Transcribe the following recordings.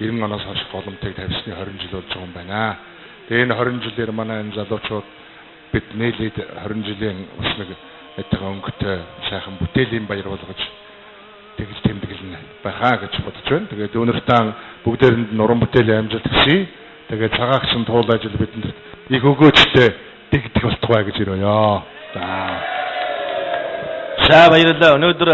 90 оноос хойш голомтыг тавьсны 20 жил болж байгаа юм байна. Тэгээ энэ 20 жилээр манай энэ залуучууд бид нийлээд 20 жилийн бас нэг нэгтэйгээ өнгөтэй сайхан бүтээлийн баяр болгож тэгэл тэмдэглэнэ байхаа гэж бодож байна. Тэгээд өнөртөө бүгдээрэнд нь уран бүтээлийн амжилт хүсье. Тэгээд цагаагчин туул ажил бидэнд их өгөөжтэй дэгдэх болтугай гэж өрөөё. За. За баярлалаа. Өнөөдөр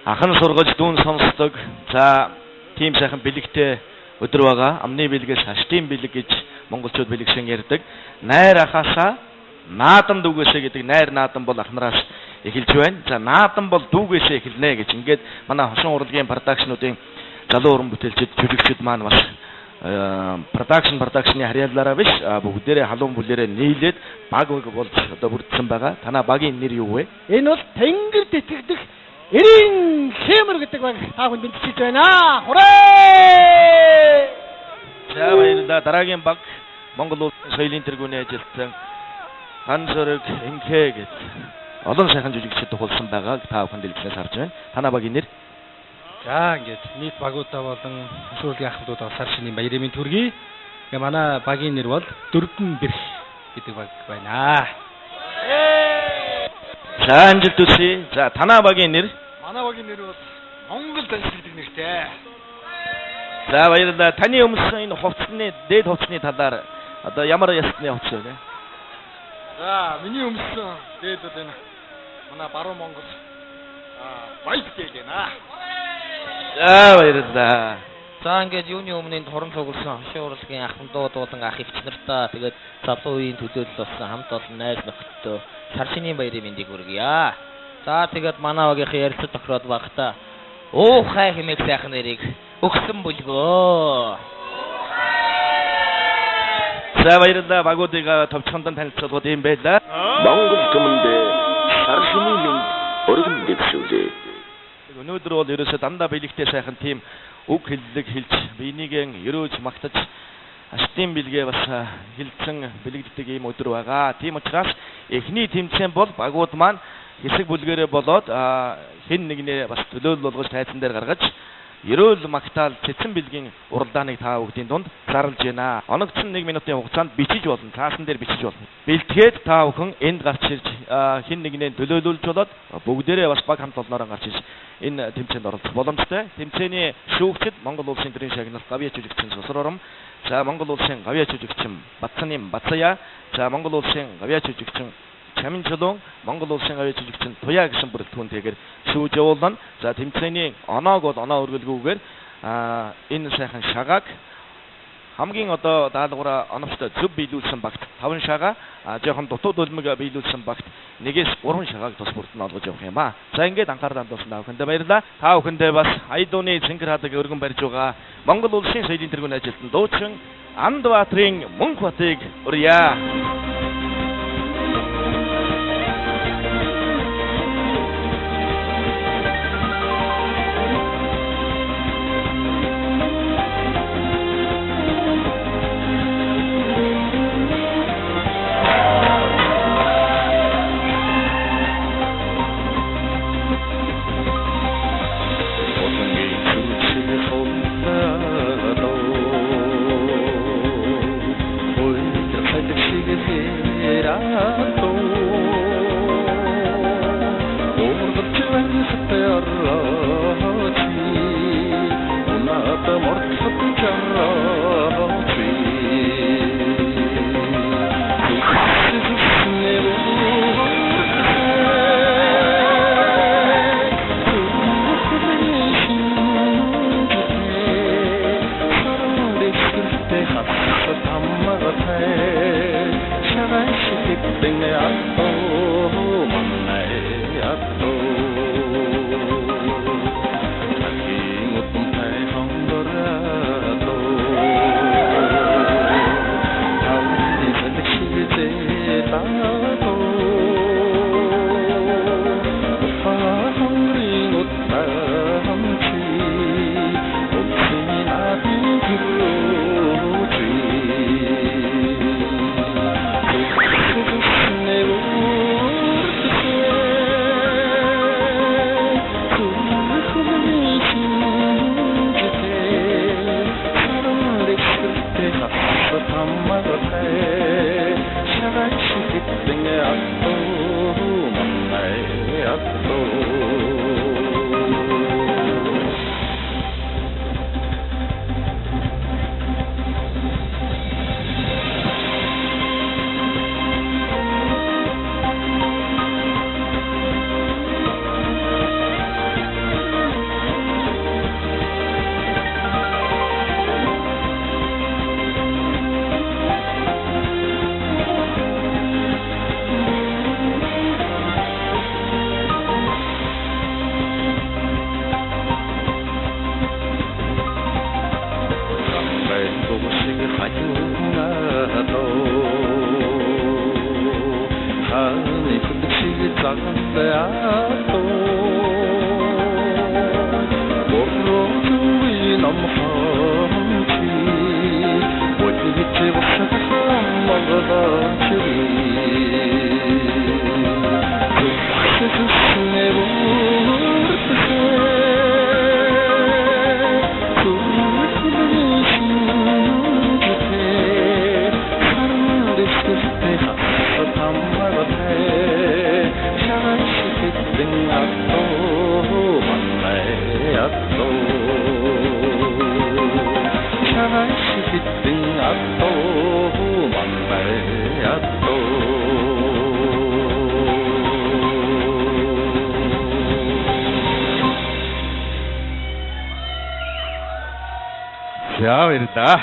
ахан сургаж дүүн сонсдог. За тийм сайхан бэлэгтэй өдөр байгаа. Амны бэлгээс хаштын бэлэг гэж монголчууд бэлэгшин ярьдаг. Найр ахаасаа наадам дүүгээсээ гэдэг найр наадам бол ах нараас эхэлж байна. За наадам бол дүүгээсээ эхэлнэ гэж ингээд манай хошин урлагийн продакшнуудын залуу уран бүтээлчид, жүжигчид маань бас продакшны харьяаллаараа биш бүгдээрээ халуун бүлээрээ нийлээд баг болж одоо бүрдсэн байгаа. Танаа багийн нэр юу вэ? Энэ бол Тэнгэрд итгэдэг Эрийн Хэмэр гэдэг баг та бүхэнд бэлтгэж байна. Хурээ! За баярлалаа. Дараагийн баг Монгол Улсын соёлын тэргүүний ажилтан Ганзөрөг Энхэ гэд олон сайхан жүжигчид тухалсан байгааг та бүхэн дэлгэцнээс харж байна. Танаа багийн нэр? За ингээд нийт багуудаа болон хошин урлагийн ахмадуудаа сар шинийн баярын мэнд хүргэе. Тэгээ манай багийн нэр бол Дөрвөн бэрх гэдэг баг байна. За амжилт хүсье. За танаа багийн нэр? Манай багийн нэр бол Монгол данс гэдэг нэртэй. За баярлалаа. Таны өмссөн энэ хувцсны дээд хувцсны талаар одоо ямар ясны хувцас вэ? За миний өмссөн дээд бол энэ манай баруун Монгол баяд гээл байна. За баярлалаа. За ингээд юуны өмнө энд хорон цугласан хошин урлагийн ахмадууд болон ах эгч нартаа тэгээд залуу үеийн төлөөлөл болсон хамт олон найз нөхдөдөө сар шинийн баярын мэндийг хүргье. За тэгээд манай багийнхын ярилцах тохироод багтаа уухай хэмээх сайхан нэрийг өгсөн бүлгөө. За баярлалаа. Багуудыг товчхондон танилцуулгууд юм байлаа. Монгол түмэндээ сар шинийн мэнд өргөн дэвшүүлээ. Өнөөдөр бол ерөөсөө дандаа бэлэгтэй сайхан тийм үг хэллэг хэлж биенийгэн ерөөж магтаж аштын бэлгээ бас хэлсэн бэлэгддэг ийм өдөр байгаа. Тийм учраас эхний тэмцээн бол багууд маань хэсэг бүлгэрээ болоод хэн нэгнээ бас төлөөлөл болгож тайзан дээр гаргаж ерөөл магтаал цэцэн бэлгийн уралдааныг та бүгдийн дунд зарлж байна. Оногдсон 1 минутын хугацаанд бичиж болно. Цаасан дээр бичиж болно. Бэлтгээд та бүхэн энд гарч ирж хэн нэгнээ төлөөлүүлж болоод бүгдээрээ бас баг хамт олноороо гарч ирж энэ тэмцээнд оролцох боломжтой. Тэмцээний шүүгчид Монгол Улсын төрийн шагналт гавьяа жүжигчин Сусар Ором, за Монгол Улсын гавьяа жүжигчин Батсаны Бацая, за Монгол Улсын гавьяа жүжигчин Чамин Чулуун, Монгол Улсын гавьяа жүжигчин Туяа гэсэн бүрэлдэхүүнтэйгээр шүүж явуулна. За тэмцээний оноог бол оноо өргөлгүйгээр энэ сайхан шагааг хамгийн одоо даалгавраа оновчтой зөв биелүүлсэн багт 5 шагаа, жоохон дутуу дөлмөг биелүүлсэн багт 1-ээс 3 шагааг тус бүрт нь олгож явах юм аа. За ингээд анхаарал хандуулсан та бүхэндээ баярлалаа. Та бүхэндээ бас Айдууны цэнгэр хадаг өргөн барьж байгаа Монгол Улсын соёлын тэргүүний ажилтан дуучин Андбаатрын Мөнхбатыг урья. Шиг Байнгуг шиг хажуунаа хааны хөдөг шиг загтай атуу Буруу зүвийн номхон чи Бүлгэж босгосон Монголын Зүгшсэн За баярлалаа.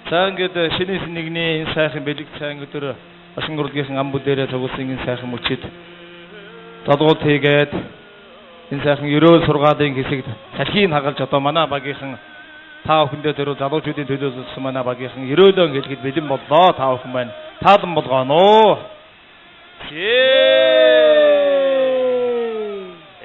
За ингээд шинэ нэгний энэ сайхан бэлэг сайн өдөр Башин урлагийн ам бүлээрээ цугласан энэ сайхан мөчид долгуулт хийгээд энэ сайхан ерөөл сургаалын хэсэгт салхийг хагалж одоо манай багийнхан та бүхэндээ зориул залуучуудын төлөөлсөн манай багийнхан ерөөлөө хэлэхэд бэлэн боллоо. Та бүхэн маань таалан болгоно.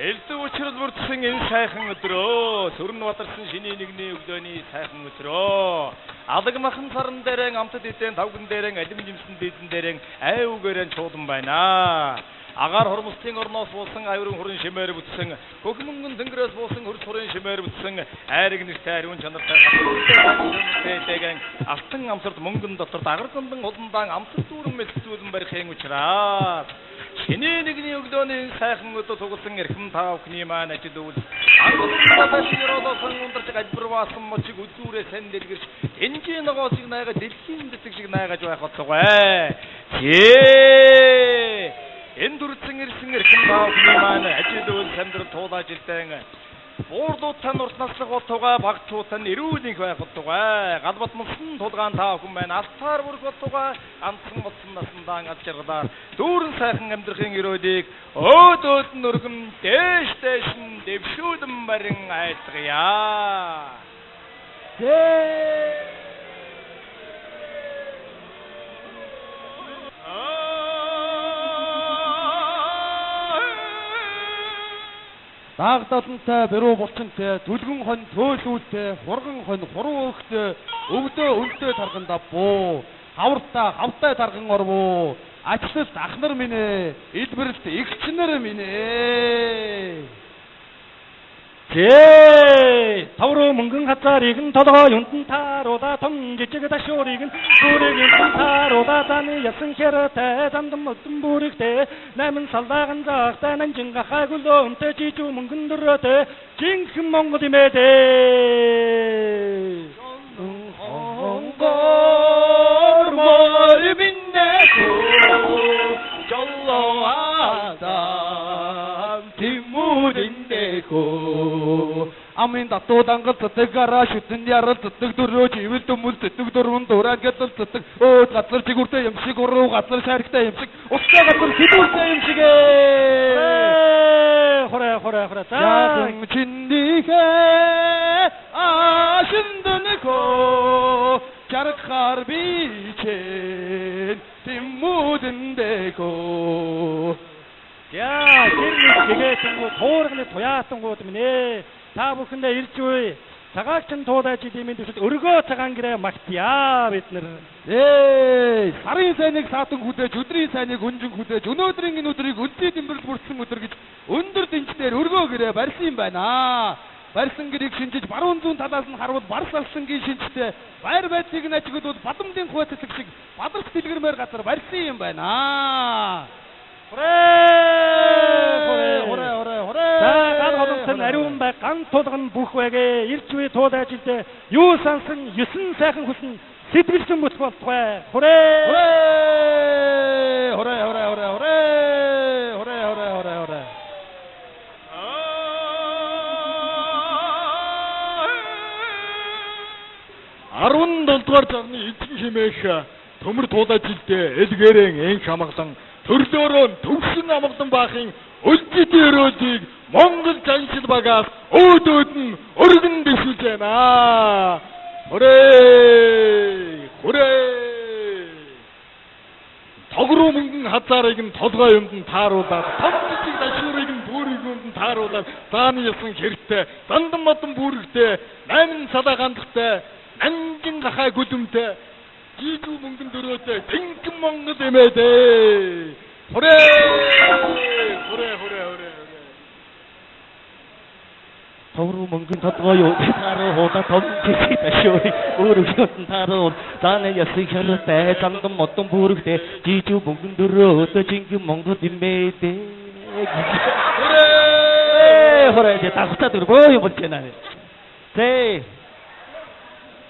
Элдв учрал бүрдсэн энэ сайхан өдрөө сүрэн бадарсан шинийн нэгний өглөөний сайхан өдрөө алаг махан саран дээрэн амтад эдэн тавган дээрэн алим жимсэн дийдэн дээрэн ай үгээрэн чуулан байна. Агаар хормостын орноос буусан аюурын хурын шимээр бүтсэн хөхмөнгөн тэнгэрээс буусан хөрс хурын шимээр бүтсэн айраг нэртэй ариун чанартай гамтай алтан амсарт мөнгөн дотор дагар зундан уландаан амсар дүүрэн мэлцүүлэн барихын учраас шинэ нэгний өглөөний сайхан өдөр тугласан эрхэм та бүхний маань ажил үйл ангалтай широлосон ундарч альбарваасан мочиг үзүүрээ сайн дэлгэрч энжийн ногоосыг найгаж дэлхийн дэцэг шиг найгаж байх болтугай. Энэ дүрцэн ирсэн эрхэм та бүхний маань ажил үйл амьдрал туулаж илдэн Буурлууд тань урт наслах болтугай, багчууд тань эрүүл энх байх болтугай. Гал батмалсан тулгаан та бүхэн маань алтаар бүрх болтугай, ганцхан болсон насандаа ад жаргалаар дүүрэн сайхан амьдрахын өрөөлийг өөд өөд нь өргөн дээш дээш нь дэвшүүлэн барин айлтгая. Дагдалантай бэрүү булчинтай, түлгэн хонь төөлүүлтэй, хурган хонь хуруу өөхтэй, өвдөө өнтэй тарганда буу, хавартаа хавтай тарган орвуу, ачлалт ах нар минь ээ, илбэрлэлт эгч нар минь ээ. Зээ тавруу мөнгөн хазаар игэн толгой юндан тааруула том жижиг дашуурыг нь бүрийг юндан тааруула заны ясан хэртэй замдан өдөн бүрэгтэй найман саллаган заахтай нанжин гахайг лөөнтэй жижүү мөнгөн дөрөөтэй жинхэнэ Монгол имэдэ. Хонгор мор миннэ жоллоада тимүдиндэхо амын татуу дангал цэцэг гараа шүтэн ярал цэцэг дөрөө живэл төмөл цэцэг дөрвөн дураад гэдэл цэцэг өөд газар жигүүртэй юм шиг уруу газар шааригтай юм шиг устай газар хідүүртэй юм шиг ээ хорой хорой хорой за ядан чиндихэ ашиндэнхо жаргахаар бичэн тимүдэндэхо. Я тэр нэг гэгээтэнгүү туурганы туяатангууд минь ээ. Та бүхэндээ ирж үе. Цагаагчин туулай жилийн минь төсөл өргөө цагаан гэрээ магтъя бид нар. Эй, сарын сайныг саатан хүлээж, өдрийн сайныг өнжин хүлээж, өнөөдрийн энэ өдрийг өлзий дэмбэрэл бүрдсэн өдөр гэж өндөр дэнчдээр өргөө гэрээ барьсан юм байна. Барьсан гэрийг шинжиж баруун зүүн талаас нь харвал барс алсангийн шинжтэй байр байдлыг нь ажиглавал бадамдын хуваа цэцэг шиг бадарч дэлгэрмээр газар барьсан юм байна. Хорэ хорэ хорэ хорэ. За гал холомтон ариун бай ган тулган бүх байгээ ирж үе туулай жилдээ юу сансан 9 сайхан хүсэн сэтгэлчин бүтэх болтугай. Хорэ хорэ хорэ хорэ хорэ хорэ хорэ хорэ хорэ. 17 дугаар зарны эзэн химээх төмөр туулай жилдээ элгээрэн энх хамглан төрлөөрөө төвшин амгалан баахын өлзийдийн өрөөлийг Монгол жаншил багаас өөд өөд нь өргөн дэвшүүлж байна. Хүрээ! Хүрээ! Тогруу мөнгөн хазаарыг нь толгой юмд нь тааруулаад, том жижиг дашуурыг нь бүрийг юмд нь тааруулаад, зааны ясан хэртэй, зандан модон бүрэгтэй, найман салаа гандахтай, нанжин гахай гүлэмтэй, жижиг мөнгөн дөрөөтэй, тэнхэн Монгол эмээдээ. Хүрээ! Хүрээ, хүрээ, хүрээ. Товруу мөнгөн толгой юу тааруу хуудаа том жижиг дашуурыг өөр өгсөн тааруу зааны ясын хэртэй, зандан модон бүрэгтэй, жижиг мөнгөн дөрөөтэй, жинхэнэ Монгол эмээдээ. Хүрээ! Хүрээ! Давхцаад бөө юм болж байна. Зээ.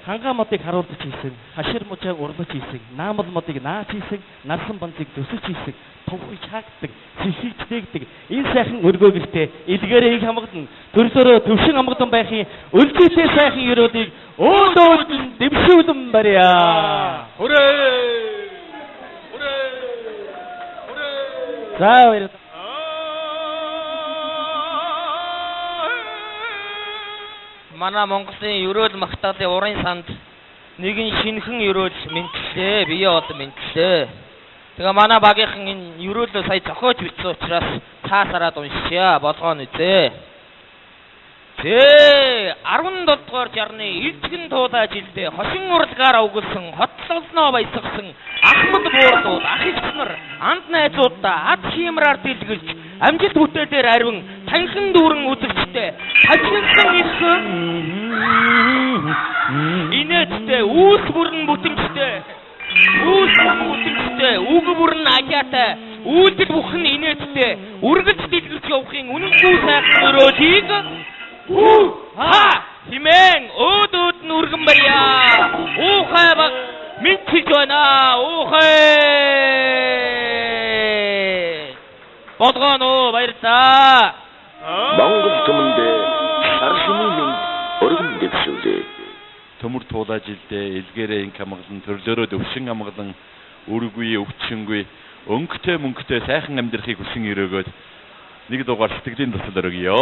Ханга модыг харуулж хийсэн, хашир мужааг урлаж хийсэн, наамал модыг наач хийсэн, нарсан банцыг төсөж хийсэн, тунхыг чаагдаг, цэхийг тээгдэг. Энэ сайхан өргөө гэртээ илгээрээ их хамгадан, төрлөөрөө төвшин амгадан байхын өлзийтэй сайхан өрөөлийг өөд өөд нь дэвшүүлэн барья. Хүрээ! Хүрээ! Хүрээ! За баярлалаа. Манай Монголын ерөөл магтаалын урын санд нэгэн шинэхэн ерөөл мэндлээ, бие олон мэндлээ. Тэгээ манай багийнхан энэ ерөөлөө сая зохиож бичсэн учраас цаасараад уншъя, болгоно үзээ. Зээ 17 дугаар жарны илтгэн туулаа жилдээ хошин урлагаар овгөлсөн, хотлолноо баясгасан ахмад буурлууд, ах эгч нар, анд найзуудаа ад хиймраар дэлгэлж, амжилт бүтээлээр ариван танхин дүүрэн үзэгчтэй тажигсан их инээдтэй үүс бүрэн бүтэмжтэй үүс бүрэн бүтэмжтэй үг бүрэн ажаатай үйлдэл бүхэн инээдтэй үргэлж дэлгэрч явахын үнэнгүй сайхан өрөөлийг хүү ха химэн өөд өөд нь өргөн барья. Уухай баг мэдчилж байна. Уухай болгоно, баярлалаа. Монгол түмэндээ сар шинийн мэнд өргөн дэвшүүлээ. Төмөр туулаа жилдээ элгээрээ инх амгалан, төрлөөрөө төвшин амгалан, үргүй өвчнгүй, өнгөтэй мөнгөтэй сайхан амьдрахыг хүсэн өрөөгөөд нэг дугаар сэтгэлийн тусал өргөё.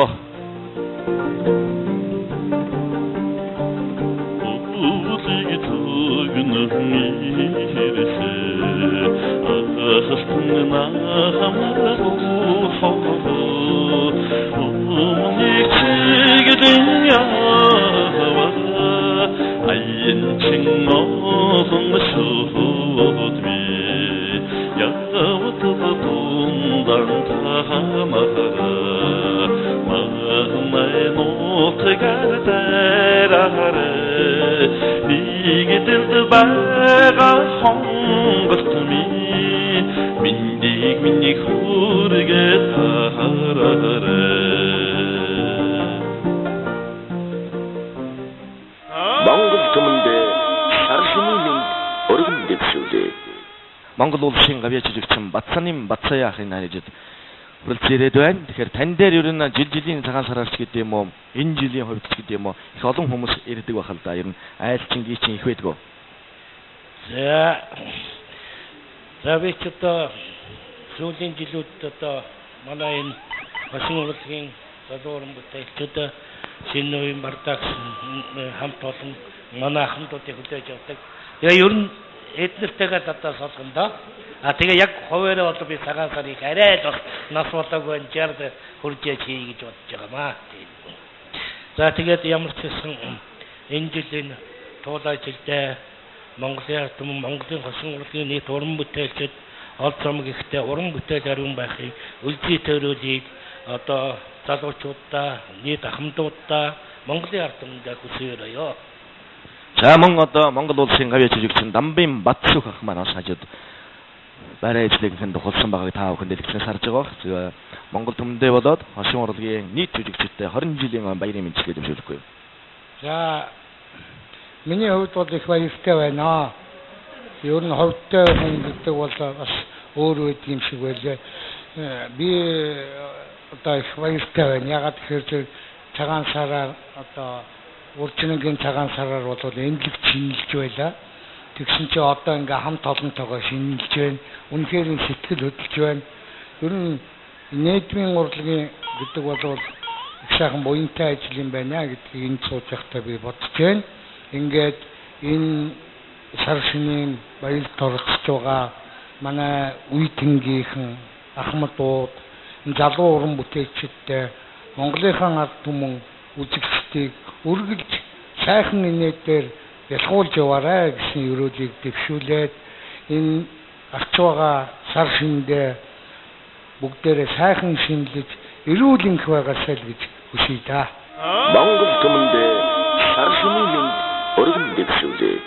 Монгол түмэндээ сар шинийн мэнд өргөн дэвшүүлээ. Монгол улсын гавьяа жижигчин Батсанын Батсаяа ахын найжид хүрэлцэн ирээд байна. Тэгэхээр тань дээр ер нь жил жилийн цагаан сараар ч гэдэг юм уу, энэ жилийн хувьд ч гэдэг юм уу, их олон хүмүүс ирдэг байх л да. Ер нь айлчин гийчин их байдгүй. За би ч одоо сүүлийн жилүүдэд одоо манай энэ хошин урлагийн залуу уран бүтээлчид шинэ үеийн бардагч хамт олон манай ахмадуудыг хүлээж авдаг. Тэгээ ер нь эднэртэйгээ л одоо солгоно. А тэгээ яг хуваараа бол би цагаан сарыг арай л бас нас болоогүй 60 хүрж яж хий гэж бодож байгаамаа. За тэгээд ямар ч гэсэн энэ жилийн туулай жилдээ Монголын ард түмэн, Монголын хошин урлагийн нийт уран бүтээлчид ол зам гэхдээ уран бүтээл ариун байхыг өлзий төрөлийг одоо залуучуудаа, нийт ахмадуудаа, Монголын ард түмэндээ хүсэн өрөөё. За мөн одоо Монгол улсын гавьяа жижигчин Дамбын Батсүх ах маань бас хажууд байраа эзлэгхэн тухалсан байгааг та бүхэн дэлгэцнээс харж байгаа. Тэгээ Монгол түмэндээ болоод хошин урлагийн нийт жижигчдээ 20 жилийн баярын мэндчилгээ дэвшүүлэхгүй. За миний хувьд бол их баяртай байна. Ер нь хувьдтай хүн гэдэг бол бас өөр байдаг юм шиг байлаа. Би одоо их баяртай байна. Ягаад гэхээр цагаан сараар одоо уржингийн цагаан сараар бол эмнэлэг чинэлж байлаа. Тэгсэн чи одоо ингээ хамт олонтойгоо шинэлж байна. Үнэхээр сэтгэл хөдлөж байна. Ер нь нийгмийн урлагийн гэдэг бол их сайхан буянтай ажил юм байна гэдгийг энэ сууж байхдаа би бодож байна. Ингээд энэ сар шинийн баярт оролцож байгаа манай үе тэнгийнхэн ахмадууд, залуу уран бүтээлчдтэй Монголынхаа ард түмэн үзэгчдийг үргэлж сайхан инээдээр бялхуулж яваарай гэсэн ерөөлийг дэвшүүлээд энэ гарч байгаа сар шиндээ бүгдээрээ сайхан шинэлж эрүүл энх байгаасай л гэж хүсье да. Монгол түмэндээ сар шинийн мэнд өргөн дэвшүүлээ.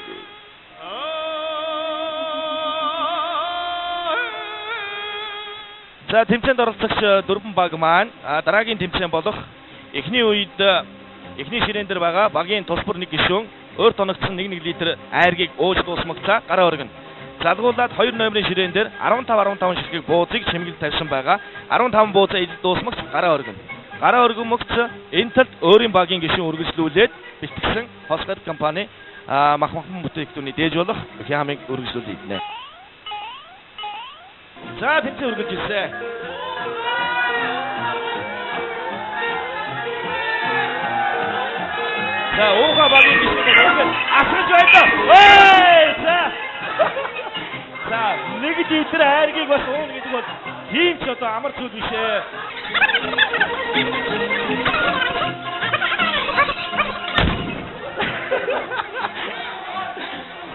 За тэмцээнд оролцогч дөрвөн баг маань дараагийн тэмцээн болох эхний үед эхний ширээн дээр байгаа багийн тус бүр нэг гишүүн өөр тоногдсон 1-1 литр айргийг ууж дуусмагцаа гараа өргөнө. Залгуулад 2 номерын ширээн дээр 15-15 ширхэг бууцыг чимэглэл тавьсан байгаа. 15 бууцаа идэл дуусмагц гараа өргөнө. Гараа өргөмөгц энэ талд өөрийн багийн гишүүн үргэлжлүүлээд бэлтгэсэн Хосгад компани мах махбан бүтээгдэхүүний дээж болох хямыг үргэлжлүүлээд иднэ. За тэмцээн үргэлж ирсэн. За ууга багийн гишүүн үргэлж асгаж байлаа. Ой за. За нэг литр айргийг бас уuna гэдэг бол тийм ч одоо амар зүйл биш ээ.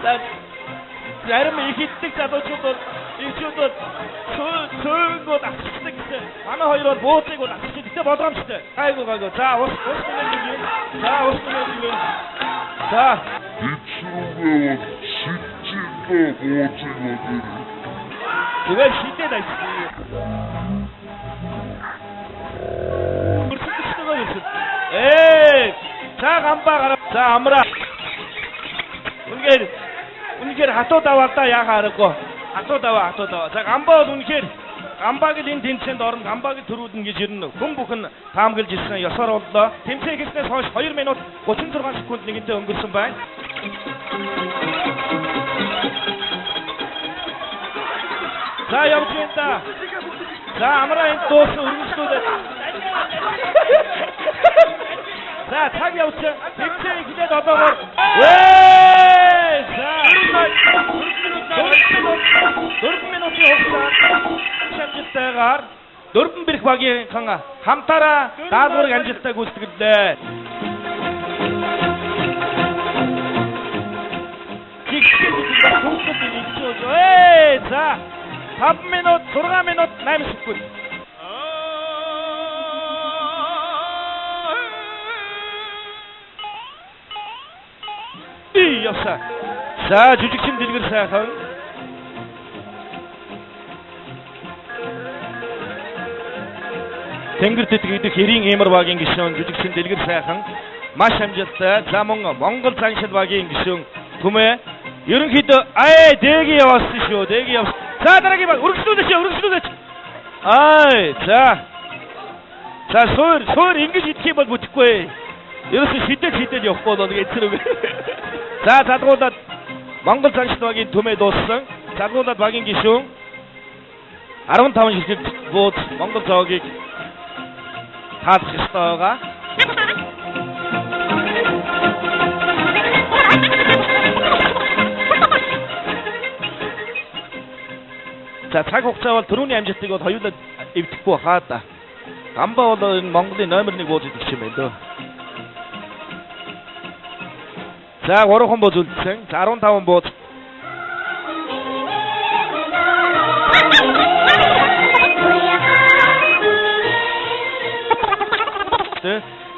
За зарим их иддэг залуучууд бол ирчүүд бол цөөнгүүд асчдаг гэсэн. Манай хоёр бол бууцыг бол асчдаг. Гэтэ болгоомжтой. Гайгүй гайгүй. За ус ус нэг юм. За ус нэг юм. За Бицрүүгээ бол шидчихлээ бууцыг бол. Тэгээд шидээд айсан. Өрсөлдөгчтэйгээ өрсөлд. За гамбаа гараа. За амраа. Үнэхээр хатуу даваа л да яхаа аргагүй. Хатуу даваа, хатуу даваа. За гамбаа бол үнэхээр гамбааг л энэ тэмцээнд орно, гамбааг л төрүүлнэ гэж ер нь хүн бүхэн таамаглаж ирсэн ёсоор боллоо. Тэмцээн эхэлснээс хойш 2 минут 36 секунд нэгэнтээ өнгөрсөн байна. За явж байна да. За амраа энд дууссан үргэлжлүүлээд. За цаг явсан. Тэмцээн эхлээд одоогоор за 4 минутын хугацаанд амжилттайгаар дөрвөн бэрх багийнхан хамтаараа даалгаврыг амжилттай гүйцэтгэлээ. За 5 минут 6 минут 8 секунд. Явса. За жижигчин дэлгэр сайхан. Тэнгэр тэтгэгдэх эрийн эмэр багийн гишүүн жижигчин дэлгэр сайхан маш амжилттай. За мөн Монгол заншил багийн гишүүн Түмээ ерөнхийдөө ай дэги яваасан шүү. Дэги явсан. За дараагийн баг өргөжлүүлээч, өргөжлүүлээч. Ай за. За суур ингэж идэх юм бол бүтэхгүй. Ерөөсө шидэл явахгүй бол эцэр үг. За залгуулад Монгол заншил багийн Түмээ дууссан. Залгуулад багийн гишүүн 15 ширхэг бууз Монгол зоогийг таалах ёстой байгаа. За цаг хугацаа бол түрүүний амжилтыг бол хоёулаа эвдэхгүй хаа да. Гамбаа бол энэ Монголын номер 1 бууз идэх юм байна дөө. За 3 бууз үлдсэн. За 15 бууз.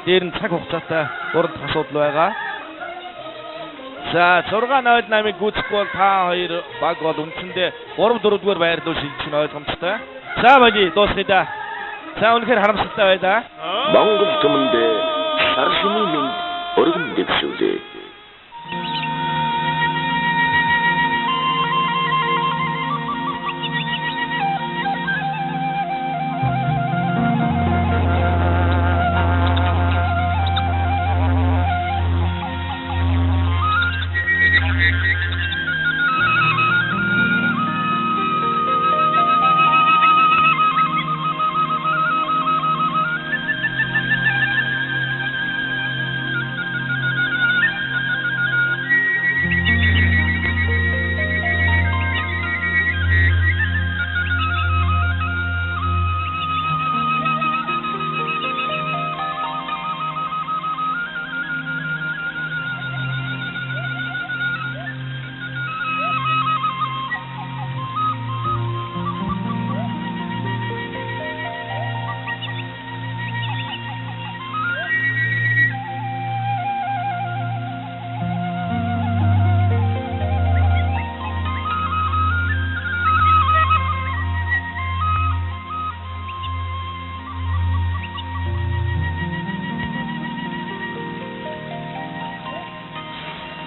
Дээр нь цаг хугацаатай 3 дахь асуудал байгаа. За 6-0-8-ыг гүйцэхгүй бол та хоёр баг бол үндсэндээ 3-4-р байр руу шилжих нь ойлгомжтой. За боли дуусгая да. За үнэхээр харамсалтай байлаа. Монгол түмэндээ сар шинийн мэнд өргөн дэвшүүлээ.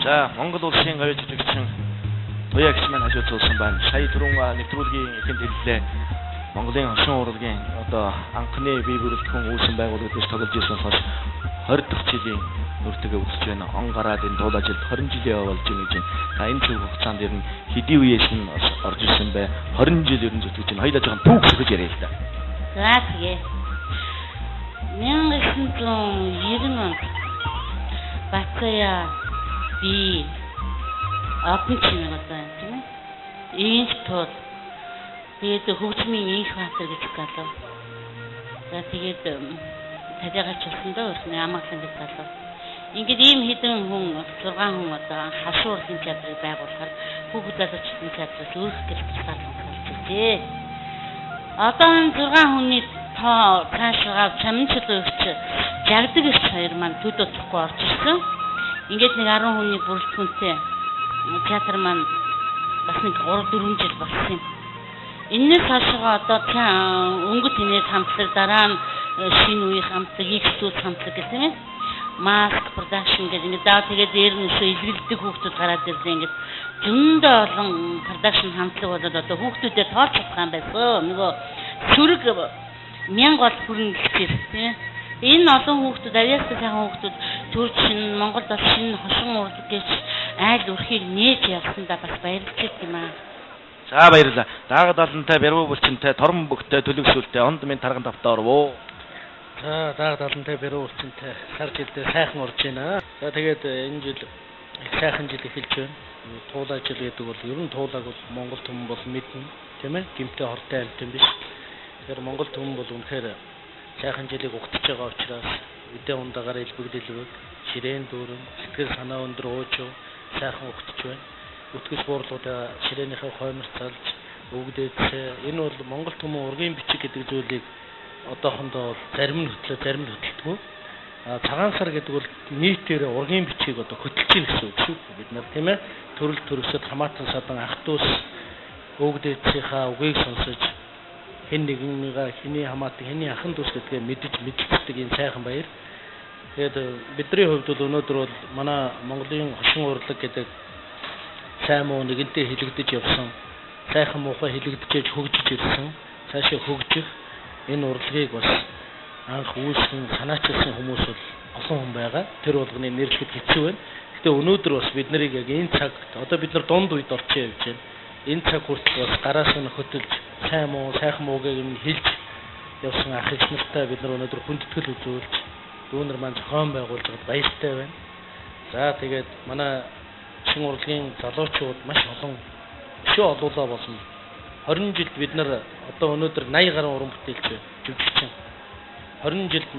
За, Монгол улсын говь жүжигчин Туяа гэгч маань хажууд суусан байна. Сая түрүүн нэвтрүүлгийн эхэнд хэллээ. Монголын хошин урлагийн одоо анхны бие бүрэлдэхүүн үүсэн байгуулагдаж тоглож ирсэн хойш 20 дахь жилийн нүртэйгээ үзэж байна. Он гараад энэ тул ажилд 20 жилийн болж байна гэж байна. Та энэ цаг хугацаанд ер нь хэдийн үеэс нь орж ирсэн бэ? 20 жил ер нь зүтгэж байна. Хоёулаа жоохон түүх сөхөж яриа л да. За тэгээ. 1990 онд Бацая би Одон чимэг одоо тийм ээ. Инх тул. Тэгээд хөгжмийн инх баатар гэж залуу. За тэгээд талигач болсон доо өрхний амгалан гэж залуу. Ингээд ийм хэдэн хүн 6 хүн одоо хашуу урлагийн театрыг байгуулахаар хүүхэд залуучдын театраас өөрөх гэр тусгаар томсолж иржээ. Одоо энэ 6 хүний тоо цаашгаа чамин чөлөө өгч жагдаг өгч хоёр маань төд утахгүй орж ирсэн. Ингээд нэг 10 хүний бүрэлдэхүүнтэй театр маань бас нэг 3 4 жил болсон юм. Энэс хойшоо одоо өнгөт инээд хамтлаг дараа нь шинэ үеийн хамтлаг, X2 хамтлаг гэх тийм ээ. Mask production гэдэг ингээд даа тэгээд дээр нь өшөө илгэлдэг хүүхдүүд гараад ирлээ ингээд зөндөө олон production хамтлаг болоод одоо хүүхдүүдэд тоолж чадах юм байсан. Нөгөө сүрэг мянга гол хүрнэ гэж тийм ээ. Энэ олон хүүхдүүд авьяастай сайхан хүүхдүүд төрж шинэ Монголд бас шинэ хошин урлаг гэж айл өрхийг нээж явсандаа бас баярлж юм аа. За баярлалаа. Даага далантай, бярвуу булчинтай, торон бөгтэй, төлөг сүлтэй, онд минь тарган тавтай орвоо. За даага далантай, бярвуу булчинтай сар жилдээ сайхан орж байна. За тэгээд энэ жил их сайхан жил эхэлж байна. Туулай жил гэдэг бол ер нь туулайг бол Монгол түмэн бол мэднэ, тийм ээ? Гэмтэй хортой амьтан биш. Тэгэхээр Монгол түмэн бол үнэхээр сайхан жилийг угтаж байгаа учраас үдэ ундаагаар элбэг дэлбэг, ширээн дүүрэн, сэтгэл санаа өндөр уужуу сайхан угтаж байна. Үтгэс буурлуудаа ширээнийхээ хоймор залж өвгдээдсээ энэ бол Монгол түмэн ургийн бичиг гэдэг зүйлийг одоохондоо бол зарим нь хөтлөө, зарим нь хөтөлдгөө. Цагаан сар гэдэг бол нийтээр ургийн бичгийг одоо хөтөлж гин гэсэн үг шүү. Бид нар тийм ээ төрөл төрөсөд хамаатан садан ах дүүс өвгдээдсийнхаа үгийг сонсож хэн нэгнийгаа хэний хамаатан хэний ахан дүүс гэдгээ мэдэж мэдлэгддэг энэ сайхан баяр. Тэгээд бидний хувьд бол өнөөдөр бол манай Монголын хошин урлаг гэдэг сайн муу нэгэнтээ хилэгдэж явсан, сайхан муухай хилэгдэж хөгжиж ирсэн, цаашаа хөгжих энэ урлагийг бас анх үүсгэн санаачилсан хүмүүс бол олон хүн байгаа. Тэр болгоны нэрлэхэд хэцүү байна. Гэтэ өнөөдөр бас бид нарыг яг энэ цагт одоо бид нар дунд үед орчин явж байна. Энэ цаг хүртэл бас гараас нь хөтөлж сайн муу, сайхан муугийг юм хэлж явсан ах эгч нартай бид нар өнөөдөр хүндэтгэл үзүүлж дүүнер маань зохион байгуулж байгаад баяртай байна. За тэгээд манай шин урлагийн залуучууд маш олон өшөө олуулаа болно. 20 жилд бид нар одоо өнөөдөр 80 гаруй уран бүтээлч жүжигчин. 20 жилд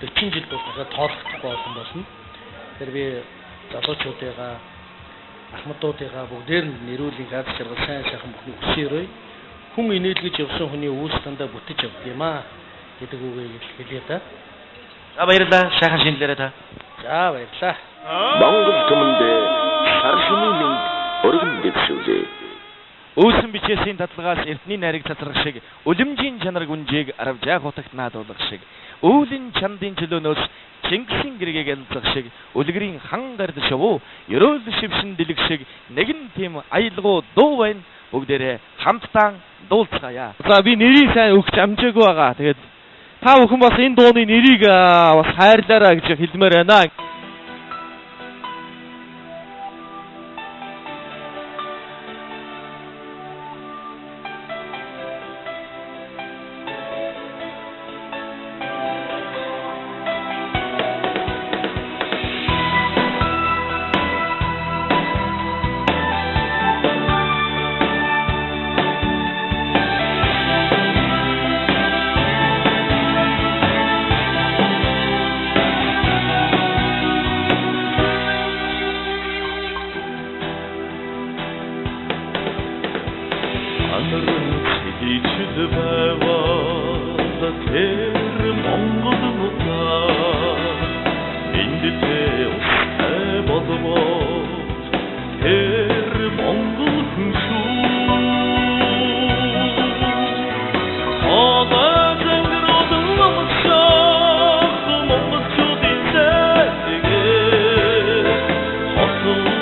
40 жилд бол дахиад тоологдохгүй олон болно. Тэгэхээр би залуучуудыгаа ахмадуудыгаа бүгдээр нь нэрүүлийн газ жаргал сайн сайхан бүхнийг хүсэн өрөөе. Хүн инээлгэж явсан хүний үйлс дандаа бүтэж явдаг юм аа гэдэг үгийг хэлье да. За баярлалаа. Сайхан шинэлээрээ та. За баярлалаа. Монгол түмэндээ сар шөнийн мэнд өргөн дэвшүүлээ. Үүсэн бичээсийн татлагаас эртний найрыг цацрах шиг, үлэмжийн чанар гүнжийг аравжаа хутагт наадуулах шиг, өвлийн чандын чөлөөнөөс Чингисийн гэргийг янзлах шиг, үлгэрийн хан гард шувуу, ерөөл шившин дэлэг шиг нэгэн тийм аялгуу дуу байна. Бүгдээрээ хамтдаа дуулцгаая. За би нэрийг сайн өгч амжаагүй байгаа. Тэгээд та бүхэн бас энэ дууны нэрийг бас хайрлаарай гэж хэлмээр байна. Монгол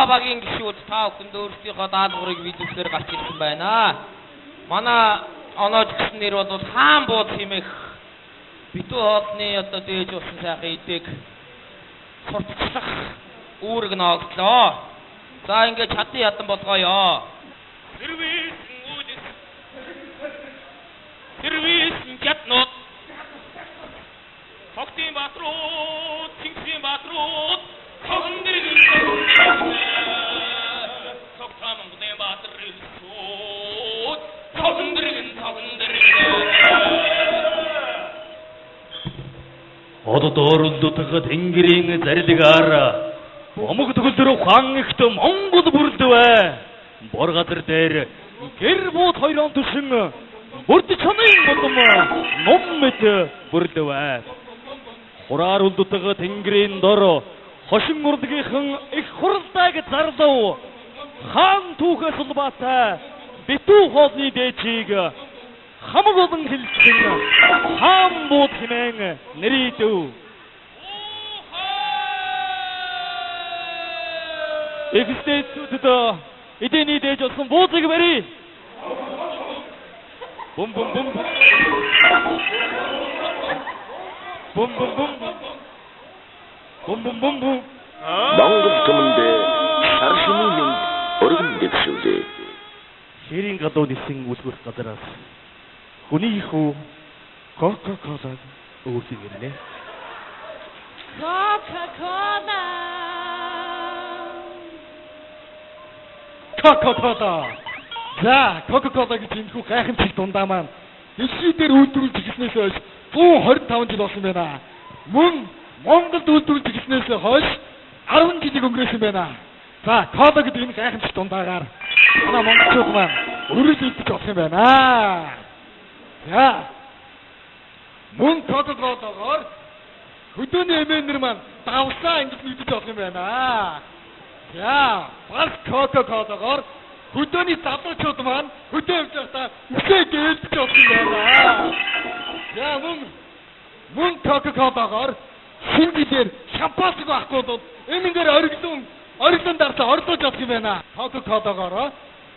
багийн гишүүд та бүхэнд өөрсдийнхөө даалгаврыг биелүүлэхээр гарч ирсэн байна. Манай оноож гэсэн нэр бол хаан бууд хэмээх битүү хоолны одоо дээж болсон сайхан идээг сурталчлах үүрэг ногдлоо. За ингээд чадан ядан болгоё. Сервис үлс. Сервис жаднууд. Тогтын баатрууд, Тэнгисийн баатрууд, цогон дэргэн цогтоо Монголын баатар ирсүүд, цогон дэргэн цогон дэргэн. Одод өөрөлдөх тэнгэрийн зарилгаар бомог төгөлдөр ухаан ихт Монгол бүрлдэвэ. Бор газар дээр гэр бууд хоёрон төшин бүрд чонын болом ном мэт бүрлдэвэ. Хураар үлддэг тэнгэрийн дор хошин урдгийнхан их хуралдааг зарлав. Хаан түүхээс улбаатай битүү хоолны дээжийг хамаг олон хэлсэн хаан бууд хэмээн нэрийдэв. Эхстэйчүүдэд эдэний дээж болсон буудлыг барь. Бум бум бум. Бум бум бум. Бум бум бум бум. Монгол түмэндээ сар шөнийн мэнд өргөн дэвшүүлээ. Ширийн гадуу нисэн үлгэрх газараас хүний хүү Кока-кола өөрсөг ирнэ. Кока-кола. Кока-кола. За, Кока-кола гэж энэхүү гайхамшиг дундаа маань дэлхий дээр үйлдвэрлэж эхэлснээс хойш 125 жил болсон байна. Мөн Монголд үйлдвэрлэж эхэлснээс хойш 10 жилиг өнгөрөөсөн байна. За, кола гэдэг энэ гайхамшиг дундаагаар манай монголчууд маань өрөөл идэж болох юм байна. За, мөн Кока-колагоор хөдөөний эмээнэр маань давсаа ингэж мэдэж болох юм байна. За, бас Кока-колагоор хөдөөний залуучууд маань хөдөө явж байхдаа үсээ гэлдэж болох юм байна. За, мөн Кока-колагоор шинэ жилээр шампанскиг байхгүй бол эмэнгээр ориглон дарсаа орлуулж болох юм байна. Кока-колагоор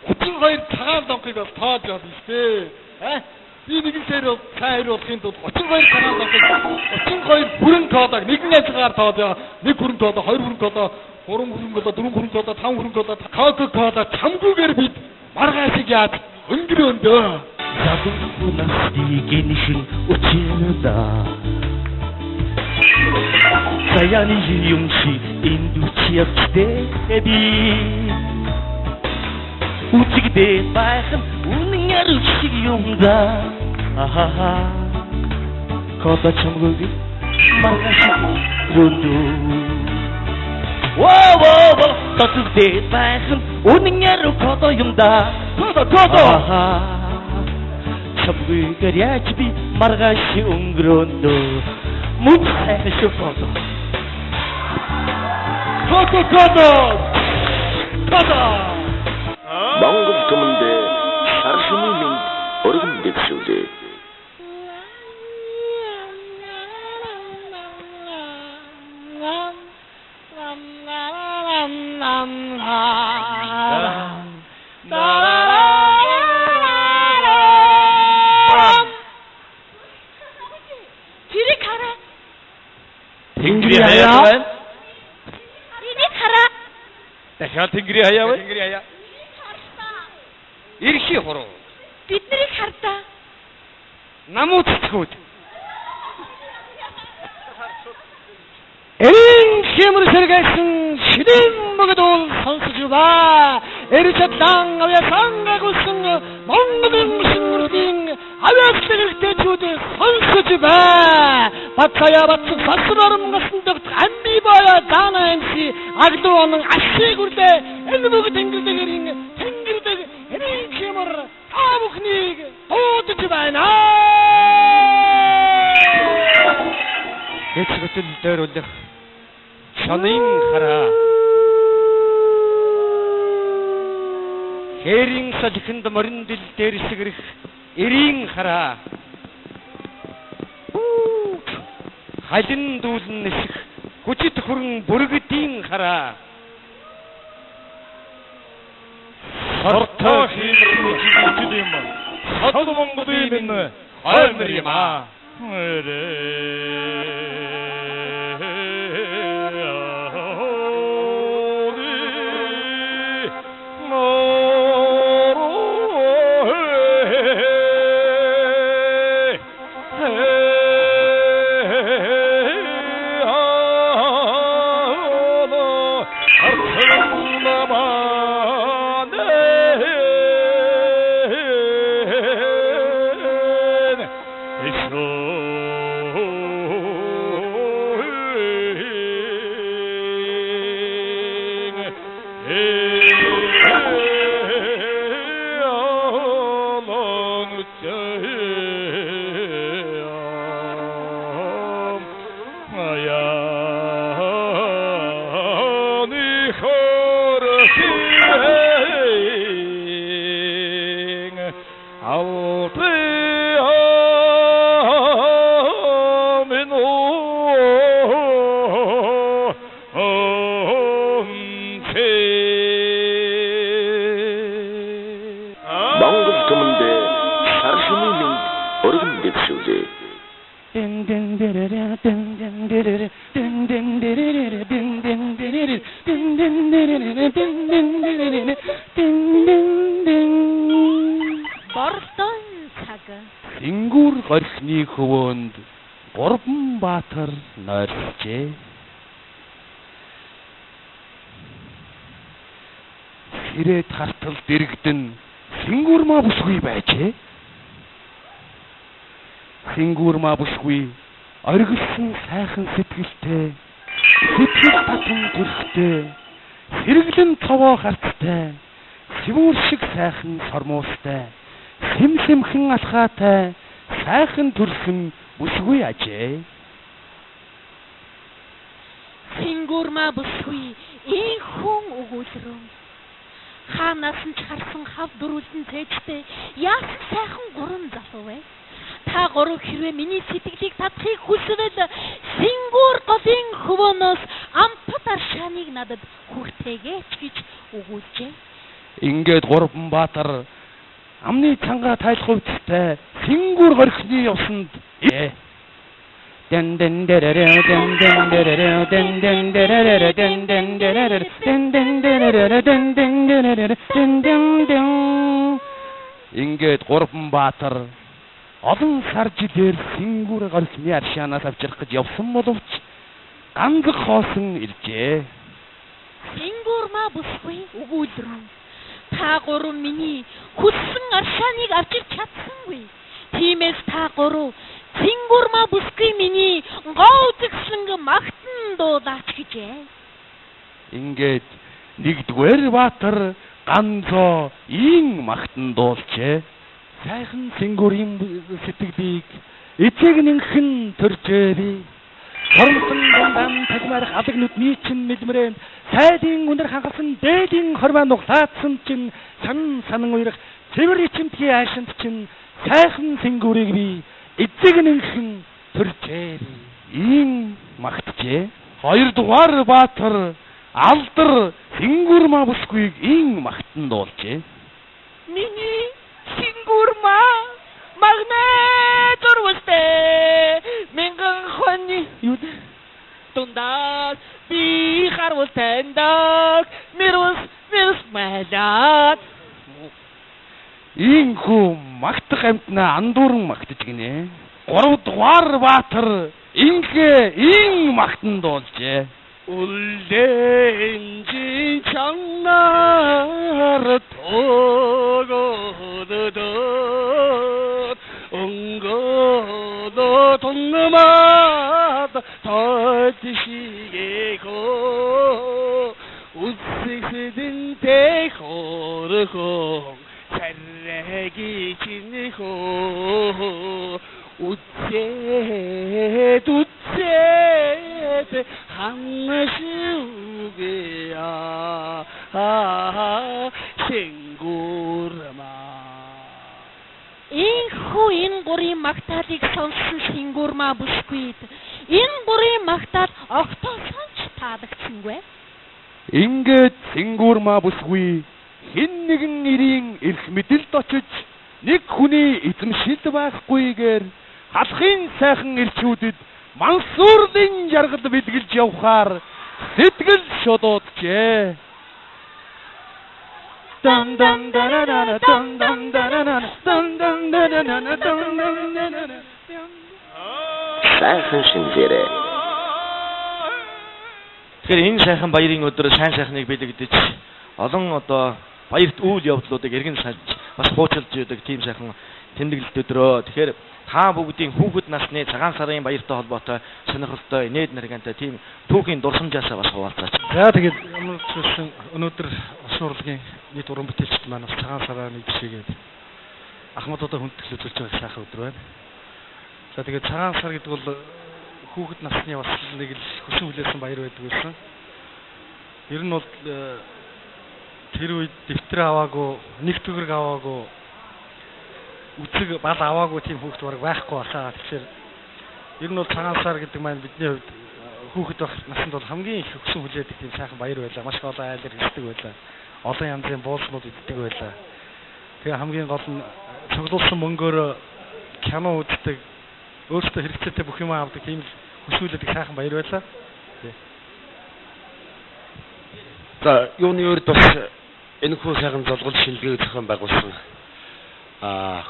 32 цагаан донхыг бол тоож болно шүү дээ. А? Би нэгэн сэр бол сайн болохын тулд 32 цагаан донхыг 32 бүрэн коолог нэгэн ажиллагаар тоож байгаа. 1 бүрэн кола, 2 бүрэн кола, 3 бүрэн кола, 4 бүрэн кола, 5 бүрэн кола, Кока-кола чамгүйгээр бид маргаашиг яаж өнгөрөөндөө. Залуу насны гиншин учирда. Заяаны юм шиг энд үч явжтэй би. Үзэгдээ байх нь үнэн яруу шиг юм да. Ахаха. Кола чамгүй маргааш рөндөө. Воу воу воу татвдээ байх нь үнэн яруу кола юм да. Кола кола. Ахаа. Чамгүйгээр яаж би маргааш өнгөрөөндөө. Мөн сайхан шүү кола. Кока-кола. Кола. Монгол түмэндээ сар шөнийн мэнд өргөн дэвшүүлээ. Тэрийг хараа. Тэнгэрийн хаяа байна. Энийг хараа. Дахиад тэнгэрийн хаяа байна. Тэнгэрийн хаяа. Эрхий хуруу. Бид нарыг хардаа. Намуу цэцгүүд. Эрийн хэмэр сэргээсэн ширээн бөгдөл сонсож ба. Эрж чадлан авьяа сангагуулсан Монголын шингэрлийн авьяаслаг эрэгтэйчүүд сонсож ба. Батсая батсан сасар ором гасан догт амби боё даана эмси аглуу онон ашиг үрлээ. Энэ бүгд тэнгэрдэгэрийн тэнгэрдэг эрийн хэмэр та бүхнийг дуудаж байна. Гэц хөтөл дойруулах шонын хараа. Хээрийн салхинд мориндил дээр сэгэрх эрийн хараа. Халин дүүлэн нисэх хүчит хүрэн бүргэдийн хараа. Сортой хиймэр жил юм. Сод Монголын минь хоймор юм аа. Монгол түмэндээ шар шинийн мэнд өргөн дэвшүүлье. Боролдоон цаг. Сэнгүүр горхины хөвөөнд гурван баатар нойрсжээ. Сэрээд хартал дэрэгдэн сэнгүүр маа бүсгүй байжээ. Сэнгүүр маа бүсгүй оргилсан сайхан сэтгэлтэй, сэтгэл татан төрхтэй, сэргэлэн цовоо харцтай, сэвүүр шиг сайхан сормуустай, сэм сэмхэн алхаатай, сайхан төрсөн бүсгүй ажээ. Сэнгүүр маа бүсгүй энхүүн өгүүлрэн. Хаанаас нь ч харсан хав дөрвөлдөн цээжтэй яасан сайхан гурван залуу вэ? Та гурав хэрвээ миний сэтгэлийг татахыг хүсвэл сэнгүүр голын хөвөөнөөс амтад аршааныг надад хүртээгээч гэж өгүүлжээ. Ингээд гурван баатар амны цангаа тайлах хувцастай сэнгүүр горхины усанд дэн дэн дэрэрэ дэн дэн дэрэрэ дэн дэн дэрэрэ дэн дэн дэрэрэ дэн дэн дэрэрэ дэн дэн дэрэрэ дэн дэн дэн. Ингээд гурван баатар олон сар жилээр сэнгүүр горхины аршаанаас авчрах гэж явсан боловч ганцхан хоосон иржээ. Сэнгүүр маа бүсгүй өгүүлрэн. Та гурав миний хүссэн аршааныг авчирч чадсангүй. Тиймээс та гурав сэнгүүр маа бүсгүй миний гоо үзэсгэлэнг магтан дуулаач гэжээ. Ингээд нэгдүгээр баатар ганцоо ийн магтан дуулжээ. Сайхан сэнгүүрийн сэтгэлийг эцэг нэнхэн төржээ би. Тормсон дундам тагмаарх алаг нүдний чинь мэлмрээн сайлын үнэр хангалсан дээдийн хорвоо нуглаадсан чинь сан санан уярах цэвэр ичимтгий аашинд чинь сайхан сэнгүүрийг би эцэг нэнхэн төржээ би. Ийн магтжээ. Хоёрдугаар баатар алдар сэнгүүр маа бүсгүйг ийн магтан дуулжээ. Миний сэнгүүр маа магнаа дурвалтай мянган хоны юу дундаас би харвал таньдаг мэрус мэрус майлаад. Ийхүү магтах амьтнаа андууран магтаж гинэ. Гуравдугаар баатар ингээ ийн магтан дуулжээ. Үлдэнжи чанар тогодод өнгөдө тунмад тотшигэхо үсгэдэнтэй хорхон царайги чинхо үцээд үцээд ханшүгэя сэнгүүр маа. Энхүү энэ гурийн магтаалыг сонссон сэнгүүр маа бүсгүйд энэ гурийн магтаал огтоосон ч таалагдсангүй. Ингээд сэнгүүр маа бүсгүй хэн нэгэн эрийн эрх мэдэлд очиж нэг хүний эзэмшил байхгүйгээр халахын сайхан элчүүдэд мансуурлын жаргал бэлгэлж явхаар сэтгэл шодууджээ. Дан дан дананана дан дан дананана дан дан дананана дан дан дананана. Сайхан шинзээрэй. Тэгэхээр энэ сайхан баярын өдөр сайн сайхныг бэлэгдэж олон одоо баярт үйл явдлуудыг эргэн салж бас хуучилж идэг тийм сайхан тэмдэглэлт өдрөө. Тэгэхээр та бүгдийн хүүхэд насны цагаан сарын баяртай холбоотой сонирхолтой инээд наргантай тийм түүхийн дурсамжаасаа бас хуваалцаач. За тэгээд ямар ч байсан өнөөдөр Улсын урлагийн нийт уран бүтээлчд маань бас цагаан сараар нэг бишээгээд ахмадуудаа хүндэтгэл үзүүлж байгаа сайхан өдөр байна. За тэгээд цагаан сар гэдэг бол хүүхэд насны бас нэг л хүсэн хүлээсэн баяр байдаг байсан. Ер нь бол тэр үед дэвтэр аваагүй, нэг төгрөг аваагүй, үзэг бал аваагүй тийм хүүхэд бараг байхгүй баха. Тэгэхээр ер нь бол цагаан сар гэдэг маань бидний хувьд хүүхэд байх насанд бол хамгийн их хүсэн хүлээдэг тийм сайхан баяр байлаа. Маш их олон айлаар хэлдэг байлаа. Олон янзын буузнууд иддэг байлаа. Тэгээ хамгийн гол нь цуглуулсан мөнгөөр кино үздэг, өөрсдөө хэрэгцээтэй бүх юм авдаг тийм л хүсүүлдэг сайхан баяр байлаа. За юуны урд бас энэхүү сайхан золгол шинжилгээг зохион байгуулсан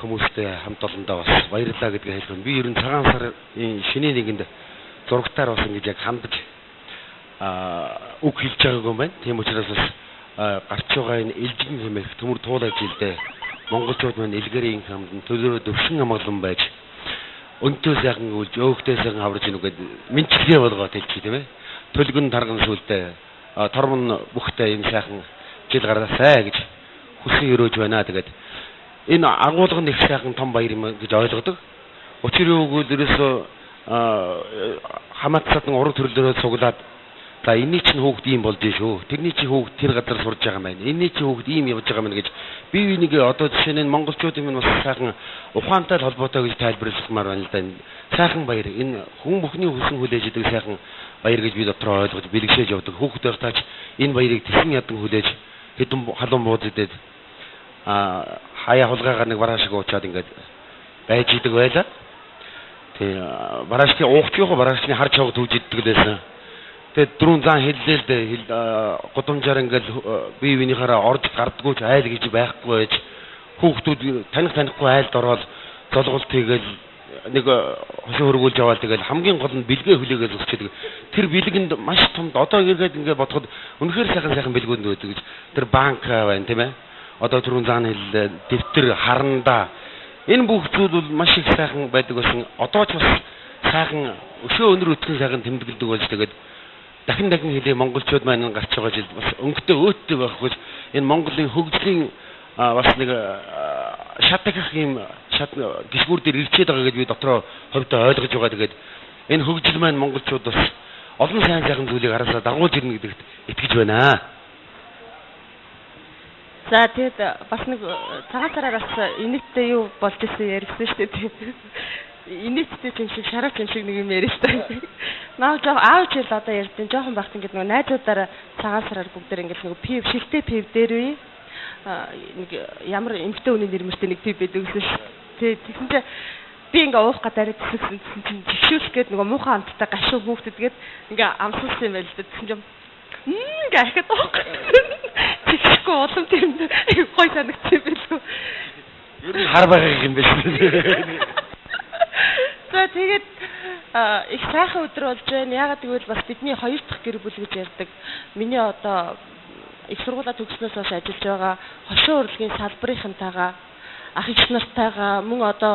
хүмүүстэй хамт олондоо бас баярлалаа гэдгийг хэлэх байна. Би ер нь цагаан сарын шинийн нэгэнд зурагтаар бас ингэж яг хандаж үг хэлж байгаагүй юм байна. Тийм учраас бас гарч байгаа энэ элжигэн хэмээх төмөр туулай жилдээ монголчууд маань элгэрийн хамтан төлөөрөө төвшин амгалан байж өнтөө сайхан үлж өөхтэй сайхан хаварж ийн үгээд мэдчилгээ болгоод хэлчих тийм ээ. Төлгөн тарган сүлдээ тормон бүхтэй юм сайхан жил гаргаасай гэж хүсэн өрөөж байна. Тэгээд энэ агуулга нь их сайхан том баяр юм гэж ойлгодог. Учир юу гэвэл ерөөсөө хамаат садан уран төрлөөрөө цуглаад за энэний чинь хүүхд ийм болж шүү. Тэрний чинь хүүхд тэр газар сурж байгаа юм байна. Энэний чинь хүүхд ийм явж байгаа юм гэж бие биенийгээ одоо жишээ нь монголчуудын минь бас сайхан ухаантай холбоотой гэж тайлбарлахмаар байна л да. Сайхан баяр энэ хүн бүхний хүсэн хүлээж идэг сайхан баяр гэж би дотроо ойлгож бэлгшээж явдаг. Хүүхд байхдаа ч энэ баярыг тэсэн ядан хүлээж хэдэн халуун бууз идээд хаяа хулгайгаар нэг бараа шиг уучаад ингээд байж идэг байлаа. Тий бараашны уугч яг бараашны хар чог түүж иддэг л байсан. Тэгээд дөрөв зан хэллээ л дээ. Гудамжаар ингээд бие биенийхаараа орж гардггүй ч айл гэж байхгүй байж хүүхдүүд таних танихгүй айлд ороод золголт хийгээл нэг хошин хөргүүлж аваад тэгэл хамгийн гол нь бэлгээ хүлээгээл өсчдөг. Тэр бэлгэнд маш том одоо эргээд ингээд бодоход үнэхээр сайхан сайхан бэлгүүд байдаг гэж. Тэр банк байна тийм ээ. Одоо түрүүн зан хэллээ дэвтэр харандаа энэ бүх зүйл бол маш их сайхан байдаг байсан. Одоо ч бас сайхан өшөө өнөр өтгөн сайхан тэмдэглэдэг болж тэгээд дахин дахин хэлээ монголчууд маань гарч байгаа жилд бас өнгөтэй өөттэй байх гэж энэ Монголын хөгжлийн бас нэг шатах юм шат гишгүүр дээр ирчээд байгаа гэж би дотроо хувьдаа ойлгож байгаа. Тэгээд энэ хөгжил маань монголчууд бас олон сайн сайхан зүйлийг араасаа дагуулж ирнэ гэдэгт итгэж байна. За тэгэд бас нэг цагаан сараар бас инээдтэй юу болж исэн ярьсан шүү дээ. Инээдтэй юм шиг шараач юм шиг нэг юм яриа шүү дээ. Наа жоо аав чил одоо ярьдیں۔ Жоохон багт ингээд нөгөө найзуудаараа цагаан сараар бүгдээр ингээд нөгөө пив шилтэй пив дээр үе нэг ямар эмгтэй хүний нэр мөртэй нэг пив байдаг гэсэн шүү. Тэ тэгсэн чинь би ингээ уух гадаараа тэсгсэн чинь жигшүүлэх гээд нөгөө муухай амттай гашуу хүүхдэд гээд ингээ амсуулсан юм байл л дээ. Тэгсэн чинь ингээ ахад уух. Жигшгүй улам тийм гой санагдсан юм билүү. Ер нь хар байгаа юм биш үү? За тэгээд их сайхан өдөр болж байна. Яагаад гэвэл бас бидний хоёр дахь гэр бүл гэж ярьдаг. Миний одоо их сургуулаа төгснөөс хойш ажиллаж байгаа хошин урлагийн салбарынхантайгаа ах эгч нартайгаа мөн одоо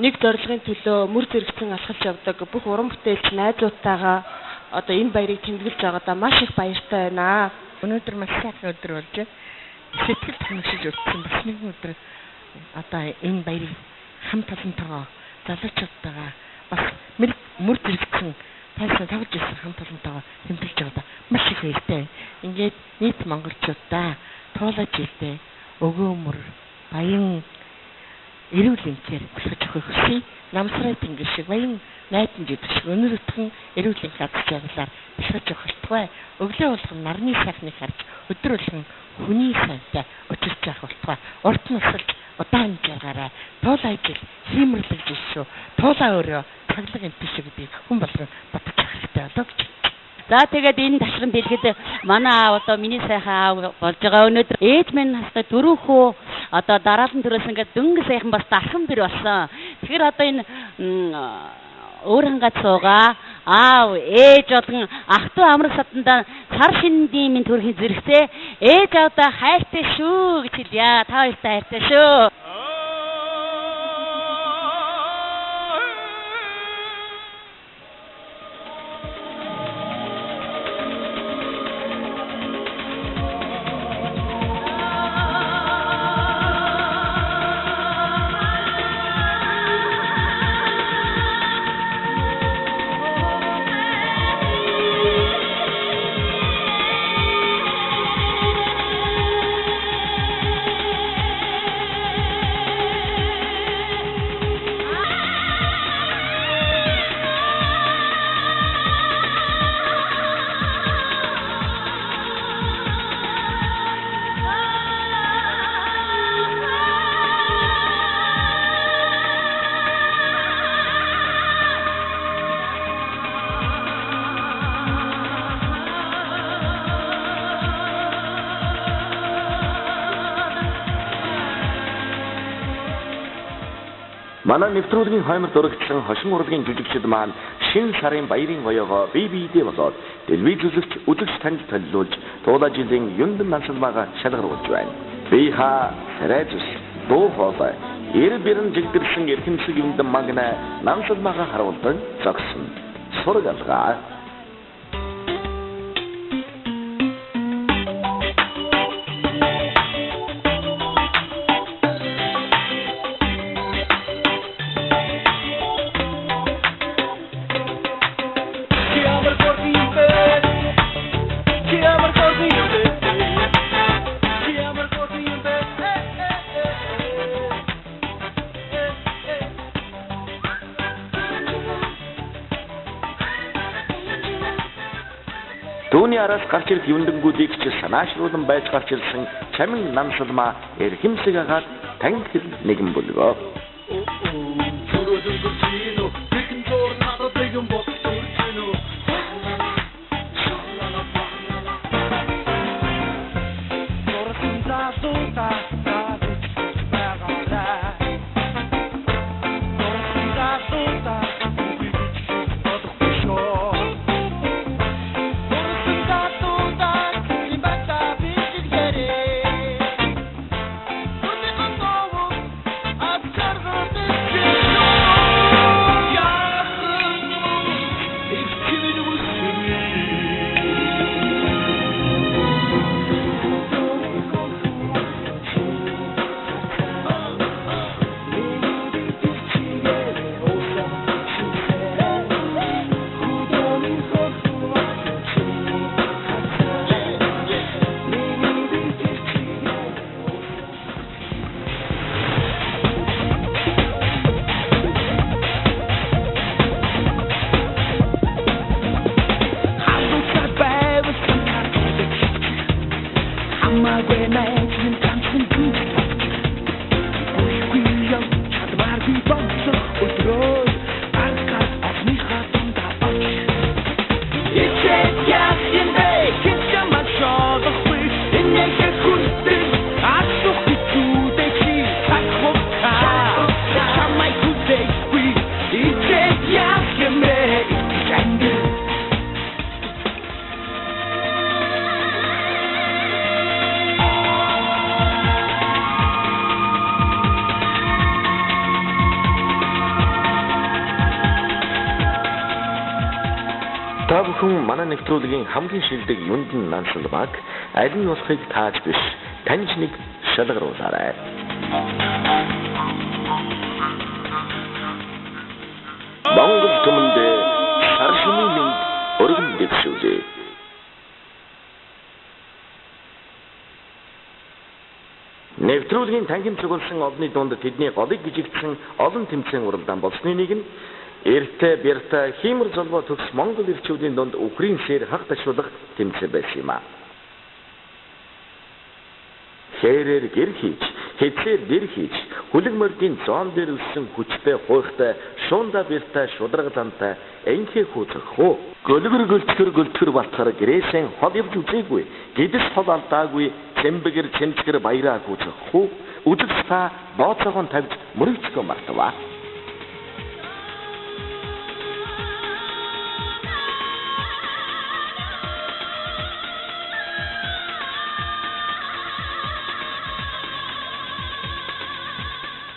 нэг зорилгын төлөө мөр зэрэгцэн алхалж явдаг бүх уран бүтээлч найзуудтайгаа одоо энэ баярыг тэмдэглэж байгаадаа маш их баяртай байна. Өнөөдөр маш сайхан өдөр болж байна. Сэтгэл тэнхшиж өтсөн бас нэгэн өдөр одоо энэ баярыг хамт олонтойгоо залуучуудтайгаа бас мөр зэрэгцэн тайсан тоглож ирсэн хамт олонтойгоо тэмдэглэж байгаадаа маш их баяртай. Ингээд нийт монголчуудаа туулай жилдээ өгөөмөр баян эрүүл энхээр бэлгэж өгөхийг хүсье. Намсрай тэнгэр шиг баян найдан жидэг шиг өнөр өтгөн эрүүл энх аз жаргалаар бэлгэж өгөх болтугай. Өглөө болгон нарны сайхныг харж өдөр болгон хүний сайнтай учирч явах болтугай. Урт насалж удаан жаргаарай. Туулай жил хиймэрлэг жил шүү. Туулай өөрөө цаглаг юм биш гэдгийг хүн болгон бодож явах хэрэгтэй болоо гэж. За тэгээд энэ ташран бэлгэд манай аав одоо миний сайхан аав болж байгаа өнөөдөр ээж минь настай дөрөв хүү одоо дараалан төрөөс ингээд дөнгө сайхан бас дархан бэр болсон. Тэгэхээр одоо энэ өөр хангаад суугаа аав ээж болон ах トゥ амрах садандаа сар шинэдийн минь төрхийн зэрэгцээ ээж аавдаа хайртай шүү гэж хэлье. Та хоёртай хайртай шүү. Манай нэвтрүүлгийн хоймор дурагдлан хошин урлагийн жүжигчид маань шинэ сарын баярын гоёогоо бие биедээ болоод телевиз үзэгч үзэгч танд төллүүлж туулай жилийн юндан нансалмаага шалгаруулж байна. Би хаа царай зүс дуу хоолой эр бэрэн жигдэрсэн эрхэмсэг юндан магна нансалмаага харуулдан зогсон. Сураг алгаа. Түүний араас гарч ирэх юндэнгүүдийг ч санаашруулан байж гарч ирсэн чамин нансалмаа эрхэмсэг агаад танхил нэгэн бүлгөө. Та бүхэн манай нэвтрүүлгийн хамгийн шилдэг юндан нансалмааг аль нь болохыг тааж биш таньж нэг шалгаруулаарай. Монгол түмэндээ сар шөнийн мэнд өргөн дэвшүүлье. Нэвтрүүлгийн танхим цугласан олонний дунд тэдний голыг гжигдсэн олон тэмцээн уралдаан болсны нэг нь эртэ бярта хиймэр золбоо төгс Монгол эрчүүдийн дунд үхрийн сэр хаг ташуулах тэмцээн байсан юм а. хээрээр гэр хийж, хэдсээр нэр хийж, хүлэг мордын зоон дээр өссөн хүчтэй хуйхтай, шуунда бэртай, шударга зантай энхээ хүү зохих уу? Гөлгөр гөлтгөр гөлтгөр балтахар гэрээсэн хол явж үзээгүй, гэдэс хол алдаагүй, цэмбэгэр цэмцгэр баяраа хүү зохих уу? Үзэгч та бооцоогоо тавьж мөрөгчгөө мартаваа.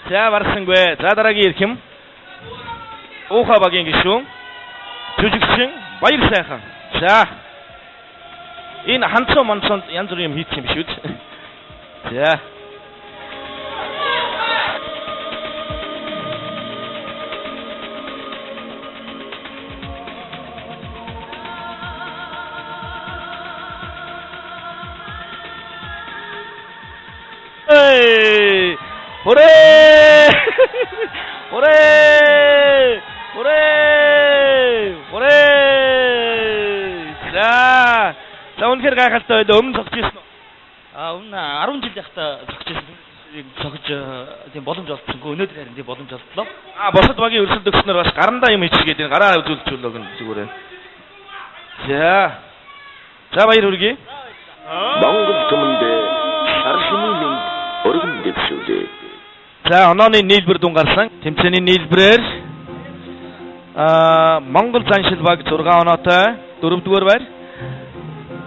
За барсангүй. За дараагийн эрхэм Ууха багийн гишүүн жүжигчин Баяр сайхан. За энэ ханцуу манцуунд янз бүрийн юм хийчих юм биш үү? За. Эй! Хүрээ! Хүрээ! Хүрээ! Хүрээ! За. За үнэхээр гайхалтай байлаа. Өмнө зогсож ирсэн үү? А өмнө 10 жил байхдаа зогсож ирсэн. Зогсож тийм боломж олдсонгүй. Өнөөдөр харин тийм боломж олдлоо. А бусад багийн өрсөлдөгчнөр бас гарандаа юм хийчихгээд энэ гараа үзүүлчихүүлээ гэн зүгээр. За. За баяр хүргэе. Монгол түмэндээ сар шинийн мэнд өргөн дэвшүүлээ. За онооны нийлбэр дүн гарсан. Тэмцээний нийлбэрээр Монгол заншил баг 6 оноотой 4-р байр.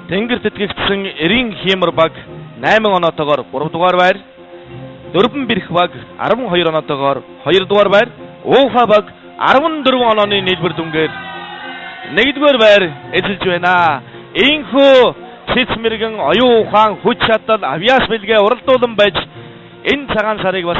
Тэнгэр тэтгэгдсэн Эрийн хиймэр баг 8 оноотойгоор 3-р байр. Дөрвөн бэрх баг 12 оноотойгоор 2-р байр. Ууха баг 14 онооны нийлбэр дүнгээр 1-р байр эзэлж байна. Ийхүү цэц мэрэгэн оюун ухаан хүч чадал авиас бэлгээ уралдуулан байж энэ цагаан сарыг бас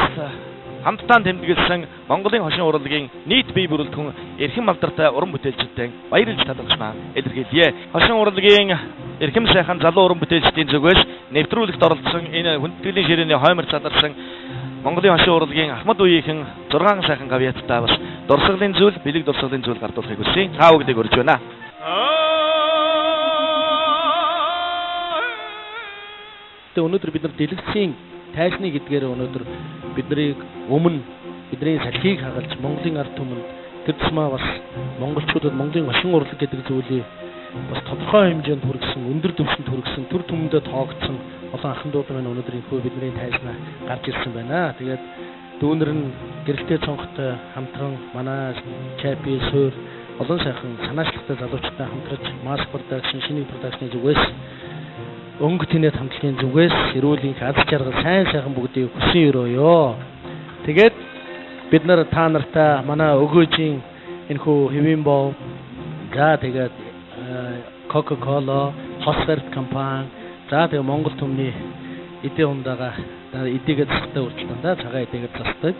хамтдаа тэмдэглэсэн Монголын хошин урлагийн нийт бие бүрэлдэхүүн эрхэм алдартай уран бүтээлчдээ баярлж талархснаа илэрхийлье. Хошин урлагийн эрхэм сайхан залуу уран бүтээлчдийн зүгээс нэвтрүүлэгт оролцсон энэ хүндэтгэлийн ширээний хоймор заларсан Монголын хошин урлагийн Ахмад үеийнхэн 6 сайхан гавьяаттай бас дурсгалын зүйл, бэлэг дурсгалын зүйл гардуулахыг хүсье. Та бүгдийг урьж байна. Тэгээ өнөөдөр бид нар дэлгэцийн тайлны гэдгээр өнөөдөр биднийг өмнө бидний салхийг хагалж Монголын ард түмэнд тэр тусмаа бас монголчуудад Монголын хошин урлаг гэдэг зүйлийг бас тодорхой хэмжээнд хүргэсэн, өндөр түвшинд хүргэсэн, төр түмэндээ тоогдсон олон ахын дууд маань өнөөдөр энэхүү бидний тайлнаа гарч ирсэн байна. Тэгээд дүүнер нь гэрэлтэй цонхтой хамтран манай Чапи суур олон сайхан санаачлагтай залуучуудтай хамтраж Mass Production, Шинийг Production-ы зүгээс өнгө тэнэт хамтлагийн зүгээс эрүүл энх аз жаргал сайн сайхан бүгдийг хүсэн өрөөё. Тэгээд бид нар та нартай манай өгөөжийн энэхүү хэвийн бов за тэгээд Coca-Cola, Хосверт компани за тэгээд Монгол түмний эдийн ундаага эдийгээ засахтай хүртэл дандаа цагаан эдийгээ засдаг.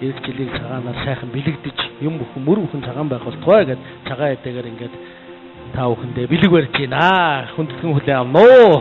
Ирэх жилийг цагаанаар сайхан бэлэгдэж юм бүхэн мөр бүхэн цагаан байх болтугай гэд цагаан эдээгээр ингээд та бүхэндээ бэлэг барьж байна. Хүндэтгэн хүлээн авна уу.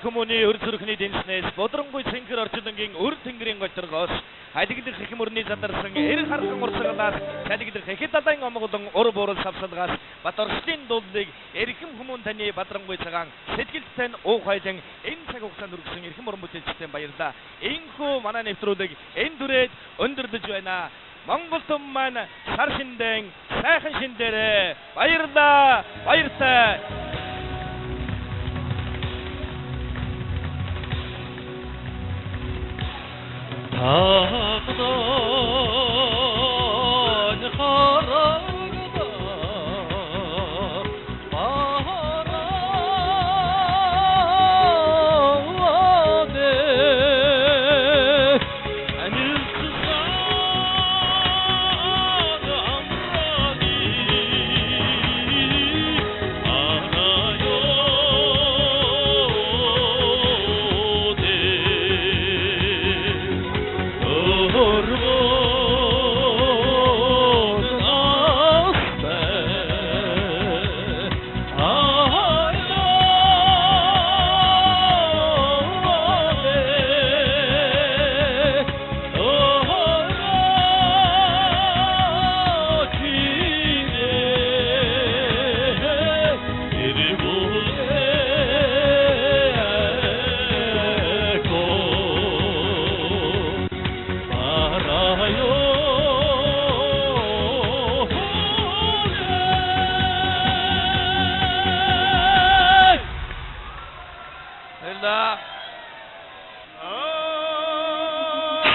Хүмүүний өр зүрхний дэнснээс бодрongуй цэнхэр орчлонгийн өр тэнгэрийн голторгоос халиглах их мөрний задарсан эр хархан урсгалаас салиглах ихэд далайн омголон ур буурал савсалгаас бат орчлын дуулыг эрхэм хүмүүн таны бадрангуй цагаан сэтгэлд тань уухайлан энэ цаг хугацаанд хүргэсэн эрхэм уран бүтээлчдээ баярлалаа. Энхүү манай нэвтрүүлэг энэ дүрээд өндөрлөж байна. Монгол түмэн маань сар шиндэн сайхан шин дээрээ баярлалаа. Баяртай. Тагдан харагдаа бараад анилсан амрани анаё.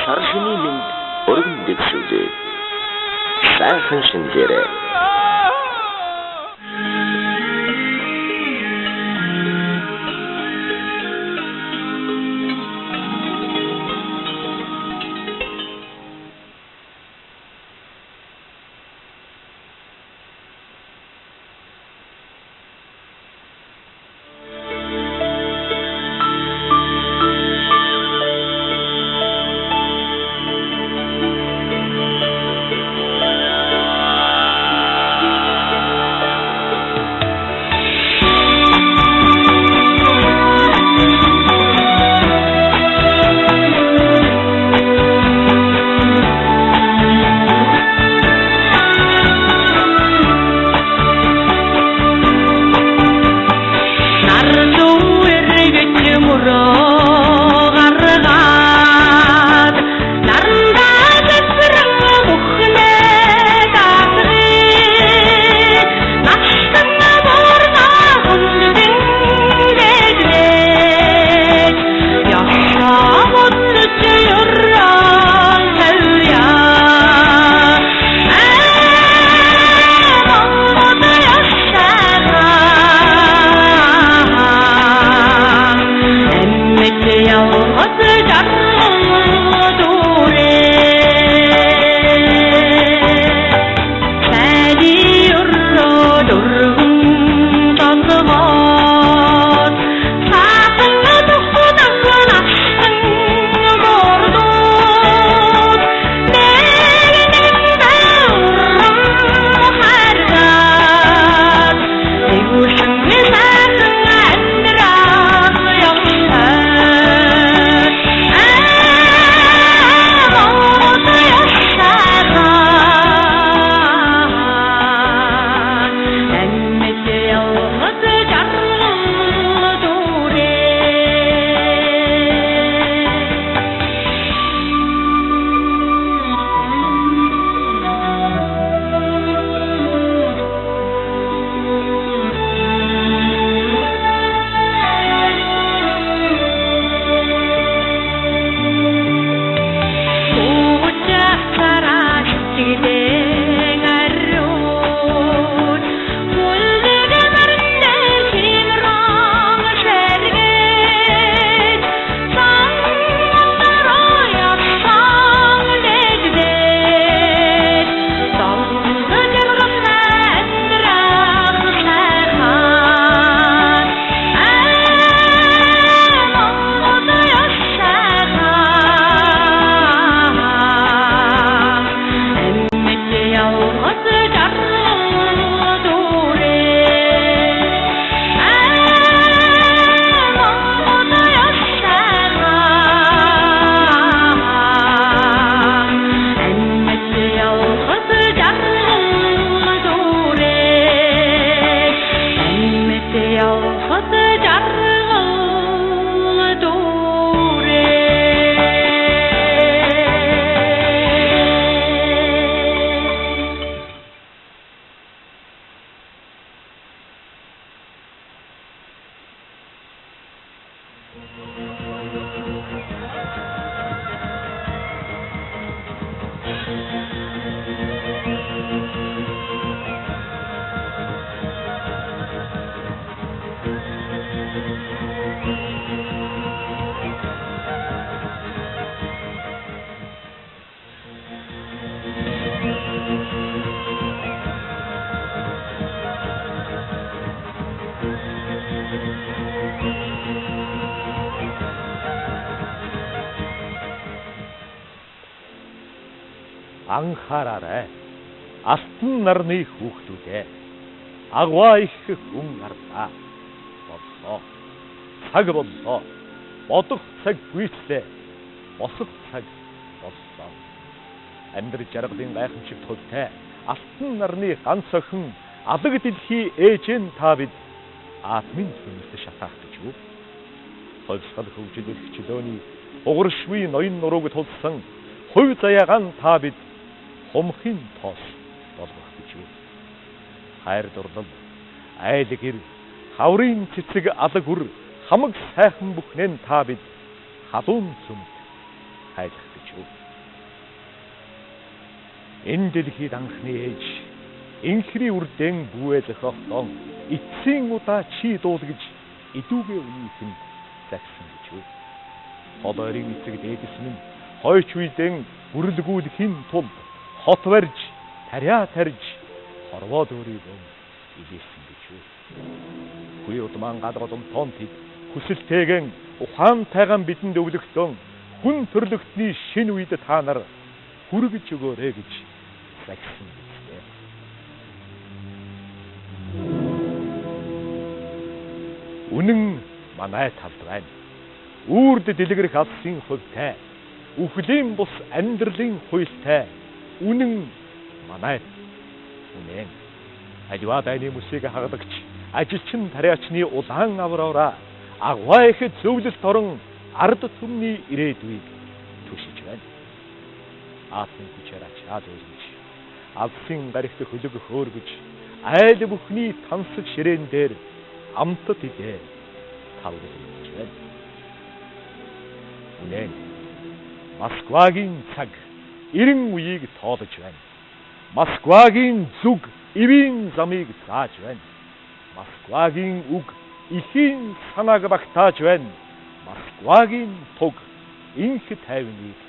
Сар шинийн мэнд өргөн дэвшүүлээ. Сайхан шинэлээрээ. Анхаараарай. Алтан нарны хүүхдүүдээ. Агваа их хүн арлаа. Боллоо. Цаг боллоо. Бодох цаг гүйцлээ. Босох цаг боллоо. Амьдрал жаргалын гайхамшиг тултай алтан нарны ганц охин алаг дэлхий ээж нь та бид атмын түмэрт шатаах гэж юу? Хувьсгал хөгжил эрх чөлөөний угаршгүй ноён нурууг тулсан хувь заяагаан та бид хумхын тоос болгох гэж юу? Хайр дурлал, айл гэр, хаврын цэцэг алаг үр хамаг сайхан бүхнэн та бид халуун сүмд хайлах гэж юу? Энэ дэлхийд анхны ээж инхри үрдэн бүүэ зохиохдон эцсийн удаа чи дуул гэж идүүгээ үнийхэнд загсан гэж үү. Хол ойрын эцэг дээдэс минь хойч үедэн бүрлгүүлэхийн тулд хот барьж, тариа тарьж хорвоод өөрийгөө илээсэн гэж үү. Хүй удмаан гал голомтон тэд хүсэлтэйгэн ухаантайгаан бидэнд өвлөгтөн хүн төрлөختний шин үед та нар хүргэж өгөөрэй гэж загсан гэжээ. Үнэн манай талд байна. Үүрд дэлгэрэх алсын хувьтай, үхлийн бус амьдралын хуйлтай үнэн манай үнэн. Аливаа дайны мөсийг хагалагч ажилчин тариачны улаан авроора агваа ихэд зөвлөлт орон ард түмний ирээдүйг түшиж байна. Аасан хүчээр ачаад өргөж, алсын гаригт хөлөг хөөргөж, айл бүхний тансаг ширээн дээр амтат идэ тавлаж байна. Үнэн Москвагийн цаг 90 үеийг тоолож байна. Москвагийн зүг ивийн замыг зааж байна. Москвагийн үг ихийн санааг багтааж байна. Москвагийн туг инх тайвныг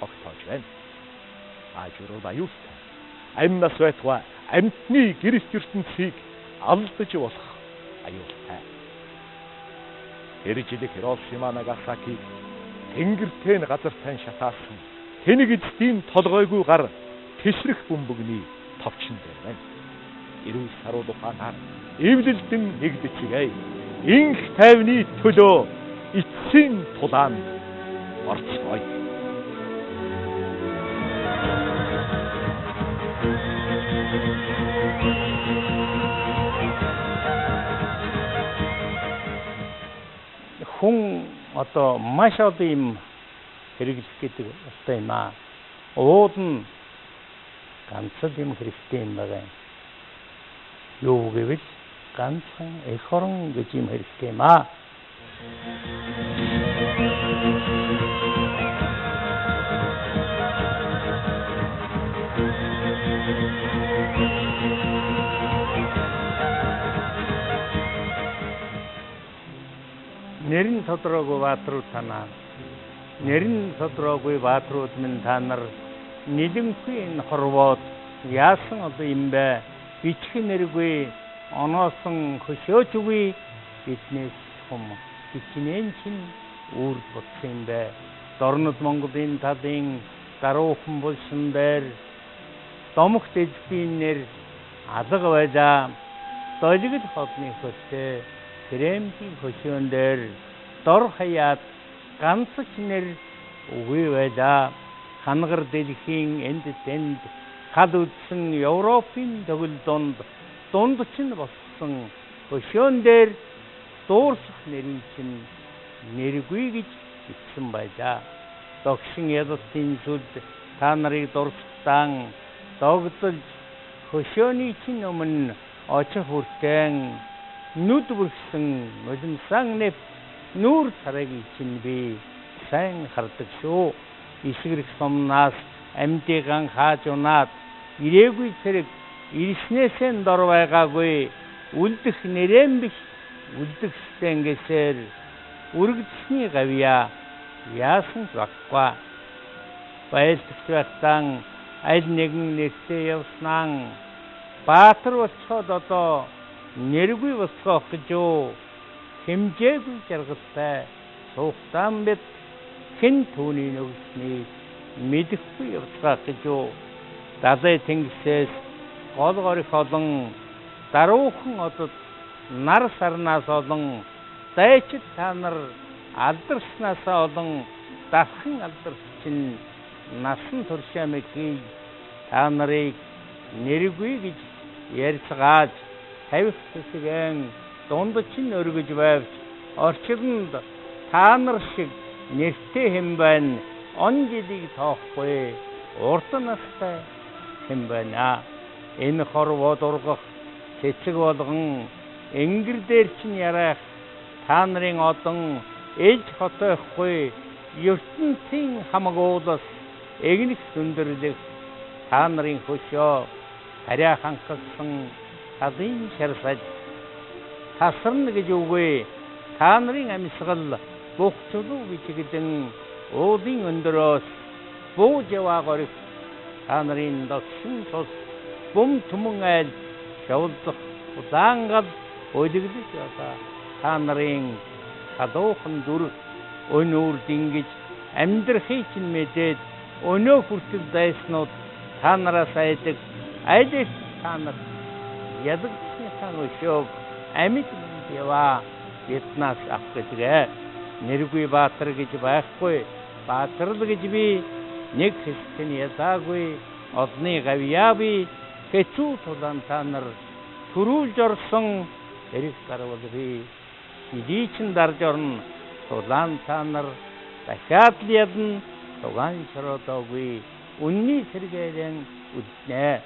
тогтоож байна. Аажурууд аюултай. Амь нас байтугай амьтны гэрэлт ертөнцийг алдаж болох аюултай. Тэр жилиг Хиросима Нагасакиг тэнгэртэй нь газартай шатаасан тэнэг эзэдийн толгойгүй гар тэсрэх бөмбөгний товчон дээр байна. Эрүүл саруул ухаанаар эвлэлдэн нэгдэцгээе. Инх тайвны төлөө эцсийн тулаанд орцгоё. Хүн одоо маш олон юм хэрэглэх гэдэг ёстой юм аа. Уул нь ганц л юм хэрэгтэй юм байгаа юм. Юу гэвэл ганцхан эх орон гэж юм хэрэгтэй юм аа. Нэр нь тодорхойгүй бааtruуд танаа. Нэр нь тодорхойгүй бааtruуд минь та нар нэлэнхүй энэ хорвоод яасан одоо юм бэ? Бичих нэргүй оноосон хөшөөч үгүй биднээс хум хичнээн чинь үрд ботсон юм бэ? Дорнод Монголын талын даруухан булшин дээр домогт эзгийн нэр алга байлаа. Долгил хотны хөлтэй Кремлийн хөшөөн дээр дор хаяад ганц ч нэр үгүй байлаа. Хангар дэлхийн энд тэнд хал үдсэн Европын төгөл дунд чинь болсон хөшөөн дээр дуурсах нэрийн чинь нэргүй гэж бичсэн байлаа. Догшин ялалтын сүлд та нарыг дурстан догдолж хөшөөний чинь өмнө очих хүртэн нүд бүрхсэн нулимсан нэвт нүүр царайг чинь би сайн хардаг шүү. Исгэрх сумнаас амьдыгаан хааж унаад ирээгүй цэрэг ирснээсээ дор байгаагүй үлдэх нэрэн биш үлдэх гэсээр үргэдсний гавья яасан ч баггүй. Байлдагч байхдаа аль нэгэн нэртэй явснаа баатар болцоход одоо нэргүй болцоох гэж юу хэмжээгүй жаргалтай суугтаан бид хэн түүний нөгснийг мэдэхгүй явцгаах гэж юу далай тэнгисээс гол горих олон даруухан одод нар сарнаас олон дайчид та нар алдарснаасаа олон дархан алдарс чинь насан туршаа мэхий та нарыг нэргүй гэж ярьцгааж тавих хэсгэн дунд чинь өргөж байвч орчинд та нар шиг нэртэй хэн байна он жилийг тоохгүй урт настай хэн байна. Энэ хорвоод ургах цэцэг болгон энгэр дээр чинь яриах та нарын одон ээлж хотойхгүй ертөнцийн хамаг уулас эгнэх дүндэрлэх Та нарын хөшөө харьяа ханхалсан талын шарсаж тасарна гэж үгүй. Та нарын амьсгал бүх чулуу бичигдэн уулын өндөрөөс бууж яваа горих та нарын догшин тус бум түмэн айл шавлдах улаан гал ойлголж яваа та нарын халуухан дүрх өнүүр дингэж амьдрахыг чинь мэдээд өнөө хүртэл дайснууд та нараас айдаг айлс та нар ядагсныхаа өшөөг амьд яваа биднаас авах гэдгээ. Нэргүй баатар гэж байхгүй, баатар л гэж би нэг хэсэг нь ялаагүй, олны гавьяа би хэцүү тулаан та нар төрүүлж орсон эрэг гарвал би жилий чин дарж орно, тулаан та нар дахиад л ялна, тугаан шородоогүй үнний сэргээлэн үднэ.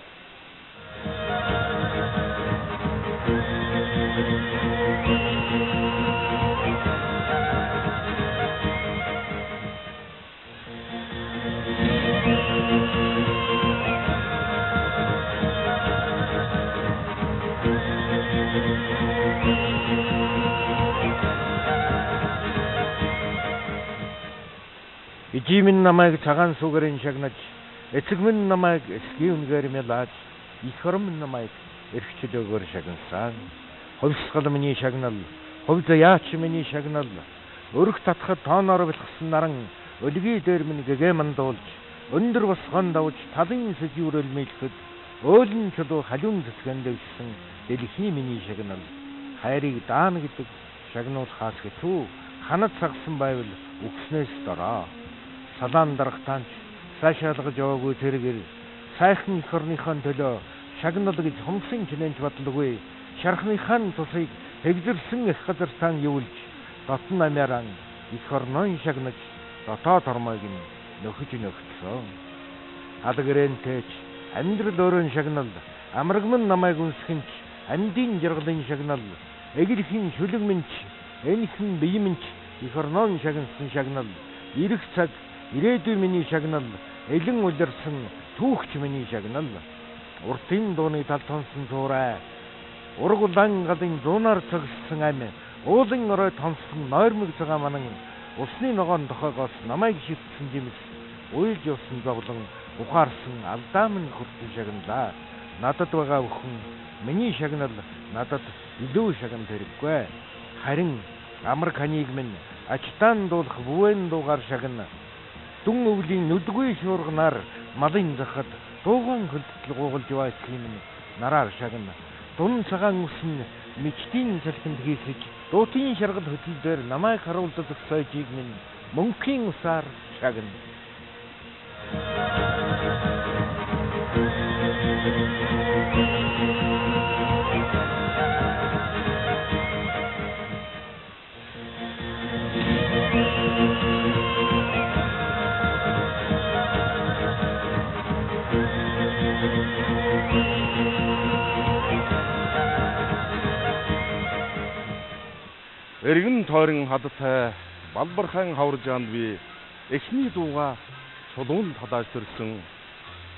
Ижи минь намайг цагаан сүгэрийн шагнаж, эцэг минь намайг эсгийн үнгээр мялааж, эх орон минь намайг эрх чөлөөгөөр шагнасан. Хувьсгал миний шагнал, хувь заяач миний шагнал, өрх татхад тооноор бэлхсэн наран өлгий дээр минь гэгээ мандуулж, өндөр босгон давж талын сэжүүрэл мэлхэд, өөлн чулуу халиун цэцгэн дэвшсэн дэлхийн миний шагнал. Хайрыг даана гэдэг шагнуулахаас хэцүү, ханад сагсан байвал үгснээс дороо. Салаан дарахтаанч сайшаалгаж яваагүй тэргэр сайхан эх орныхоо төлөө шагнал гэж хумсын чинэнч баталгүй, шархныхаа тусыг хэгзэрсэн эх газартаа юулж, дотн амиаран эх орноо шагнаж, дотоод ормойг нь нөхөж нөхцсөн. Алгэрэнтэйч амьдрал өөрөн шагнал, амрагман намайг үнсгэнч амьдын жаргалын шагнал, эгэлхийн шүлэг минч, энхэн бие минч эх орноо шагнасан шагнал, ирэх цаг ирээдүй миний шагнал, элен улирсан түүхч миний шагнал, уртын дууны тал тонсон цуурай, ураг улаан галын зуунаар цогссон ам, уулын орой тонсон нойрмог цагаан манан, усны ногоон тохойгоос намайг шивтсэн жимс, уйлж явсан зовлон, ухаарсан алдаа минь хүртэн шагналаа. Надад байгаа бүхэн миний шагнал надад илүү шагнал хэрэггүй. Харин амар канийг минь ачтаан дуулах бүвэн дуугаар шагна. Дүн өвлийн нүдгүй шуурганаар малын захад дууган хөлдөл гуугалж яваа эцгийн минь нараар шагна. Дун цагаан ус нь мечтийн салхинд хийсэж, дуутын шаргал хөтөл дээр намайг харуулдаг сойжийг минь мөнхийн усаар шагна. Эргэн тойрон хадтай балбархан хаваржаанд би эхний дууга чулуун талааж төрсөн.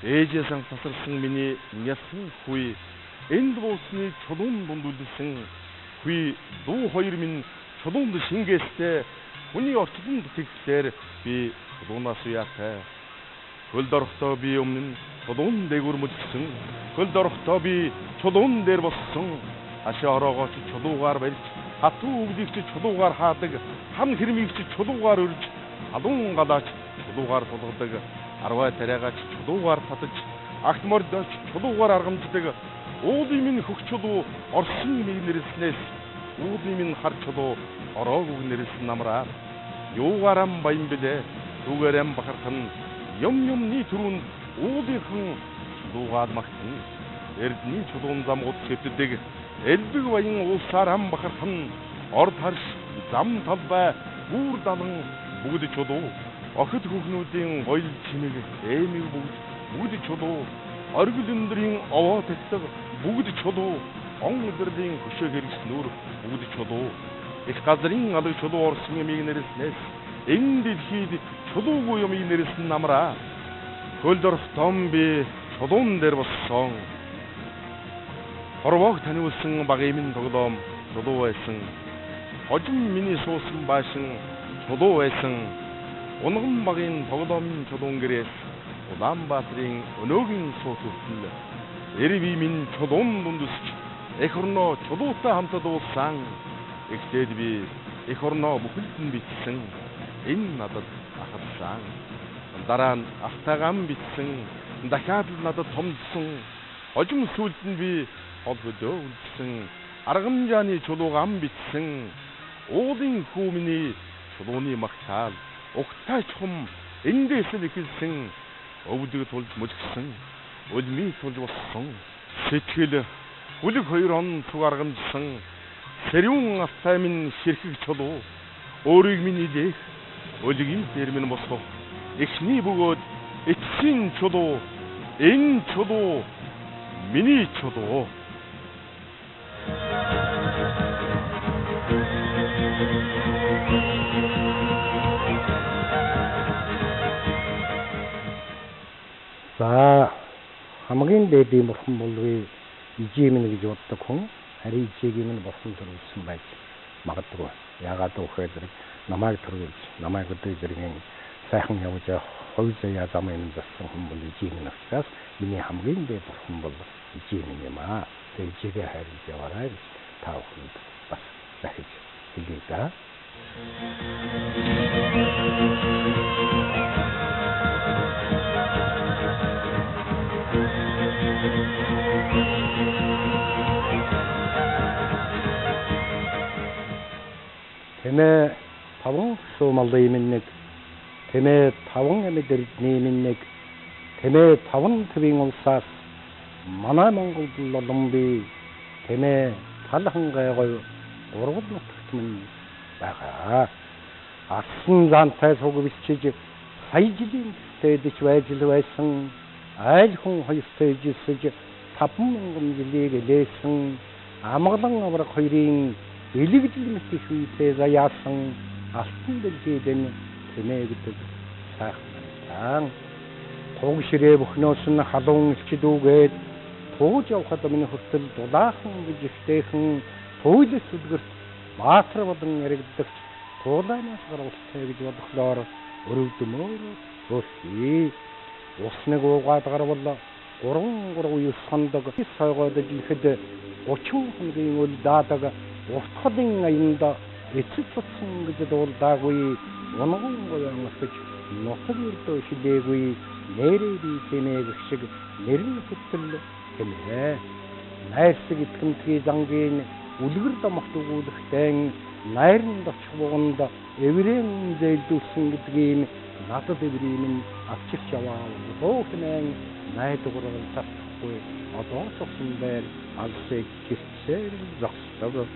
Ээжээс тасарсан миний нялхан хүй энд буусны чулуун дунд үлдсэн. Хүй дуу хоёр минь чулуунд шингээстэй хүний орчлонд тэгслээр би чулуунаас уяатай. Хөлд орохдоо би өмнө нь чулуун дээгүүр мөлжсөн. Хөлд орохдоо би чулуун дээр боссон. Ашаа ороогоо ч чулуугаар барьж, хатуу өвлийг ч чулуугаар хаадаг, хам хэрмийг ч чулуугаар өрж, халуун галаач чулуугаар тулгадаг, арвай тариагаа ч чулуугаар татаж, агт мордоо ч чулуугаар аргамждаг. Уулын минь хөх чулуу орсон нэг нэрснээс, уулын минь хар чулуу ороогүй нэрсэн намраа. Юугаарам баян билээ, түүгээрэн бахархан, юм юмны түрүүнд уулынхан чулуугаад магтана. Эрдний чулуун замгууд хэвтдэг, элбэг баян уулсаар ам бахархан, орд харш, зам талбай, гүүр далан бүгд чулуу. Охид хүүхнүүдийн гоёл чимэг, эмэг бүгд чулуу. Оргил өндрийн овоо татдаг бүгд чулуу. Он өдрлийн хөшөө хэрэгснүүр бүгд чулуу. Их газрын алаг чулуу орсон юмыг нэрснээс энэ дэлхийд чулуугүй юмыг нэрсэн намраа. Хөлд орох том би чулуун дээр болсон. Хорвоог таниулсан багийн минь тоглоом чулуу байсан. Хожим миний суусан баашин чулуу байсан. Унган багийн тоглоомын чулуун гэрээс Улаанбаатарын өнөөгийн суут хүртэл эрви минь чулуун дунд өсч эх орноо чулуутай хамт дуулсан. Эхлээд би эх орноо бүхэлд нь бичсэн. Энэ надад ахалсан. Дараа нь автагаан бичсэн. Дахиад л надад томдсон. Хожим сүүлд нь би хол хөдөө үлдсэн. Аргамжааны чулуугаан бичсэн. Уулын хүү миний чулууны магтаал. Угтай чухам эндээс л эхэлсэн. Өвдөг тулж мөлгсөн. Өлмий тулж болсон. Сэтгэл бүлэг 2 он цуг аргамжсан. Сэрүүн алтай минь ширхэг чулуу. Өөрийг минь илээх өлгийн дээр минь босгох. Эхний бөгөөд эцсийн чулуу. Энэ чулуу миний чулуу. За хамгийн дээдийн бурхан болгүй ижээ минь гэж боддог хүн харин ижээгийн минь бурхан төрүүлсэн байж магадгүй. Яагаад гэвэл зэрэг намайг төрүүлж, намайг өдөө зэргийн сайхан явж хувь заяа зам юм зассан хүн бол ижээ минь учраас миний хамгийн дээд бурхан бол ижээ минь юм аа. Тэгээ ижээгээ хайрлаж яваарай гэж та бүхэнд бас дахиж хэлье да. Тэмээ таван суумалын минь нэг, тэмээ таван амьд эрдний минь нэг, тэмээ таван твийн улсаас манай Монголд лолон би, тэмээ тал хангай гоё гурвал нутагт минь байгаа. Арсан заантай суг бичиж сая жилийн тэдэж байж л байсан, айл хүн хоёртой жилсэж 5000 жилийг элээсэн, амгалан авраг хоёрын элэгдэл мэт их үедээ заяасан алтан дэлхийд энэ тэмээ гэдэг сайхан таан. Туг ширээ бүхнөөс нь халуун элчид үгээд тууж явхад минь хүртэл дулаахан гэж ихтэйхэн туйлс үлгэрт баатар болон яригддагч туулайнаас гарвалтай гэж бодохлоор өрөвдмөр өөрхий. Ус нэг уугаад гарвал 3 3 9 хоног сойгоод ихэд 30 хоногийн үл даадаг урт холын аянд эцэс цуцсан гэж дуулдаагүй, унган гоён өсөж нутаг ердөө шилээгүй, нэрээ би тэмээг шиг нэрэн хөтөл тэмээ. Найрсаг итгэмтгий зангийн үлгэр домогт өгүүлэхтэн найранд очих буганд эврэн зээлдүүлсэн гэдгийг надад эврийн минь авчирч яваа дуу хэмээн найдвар татахгүй одоо цусан дээр алсыг гэрчээр зогсдог.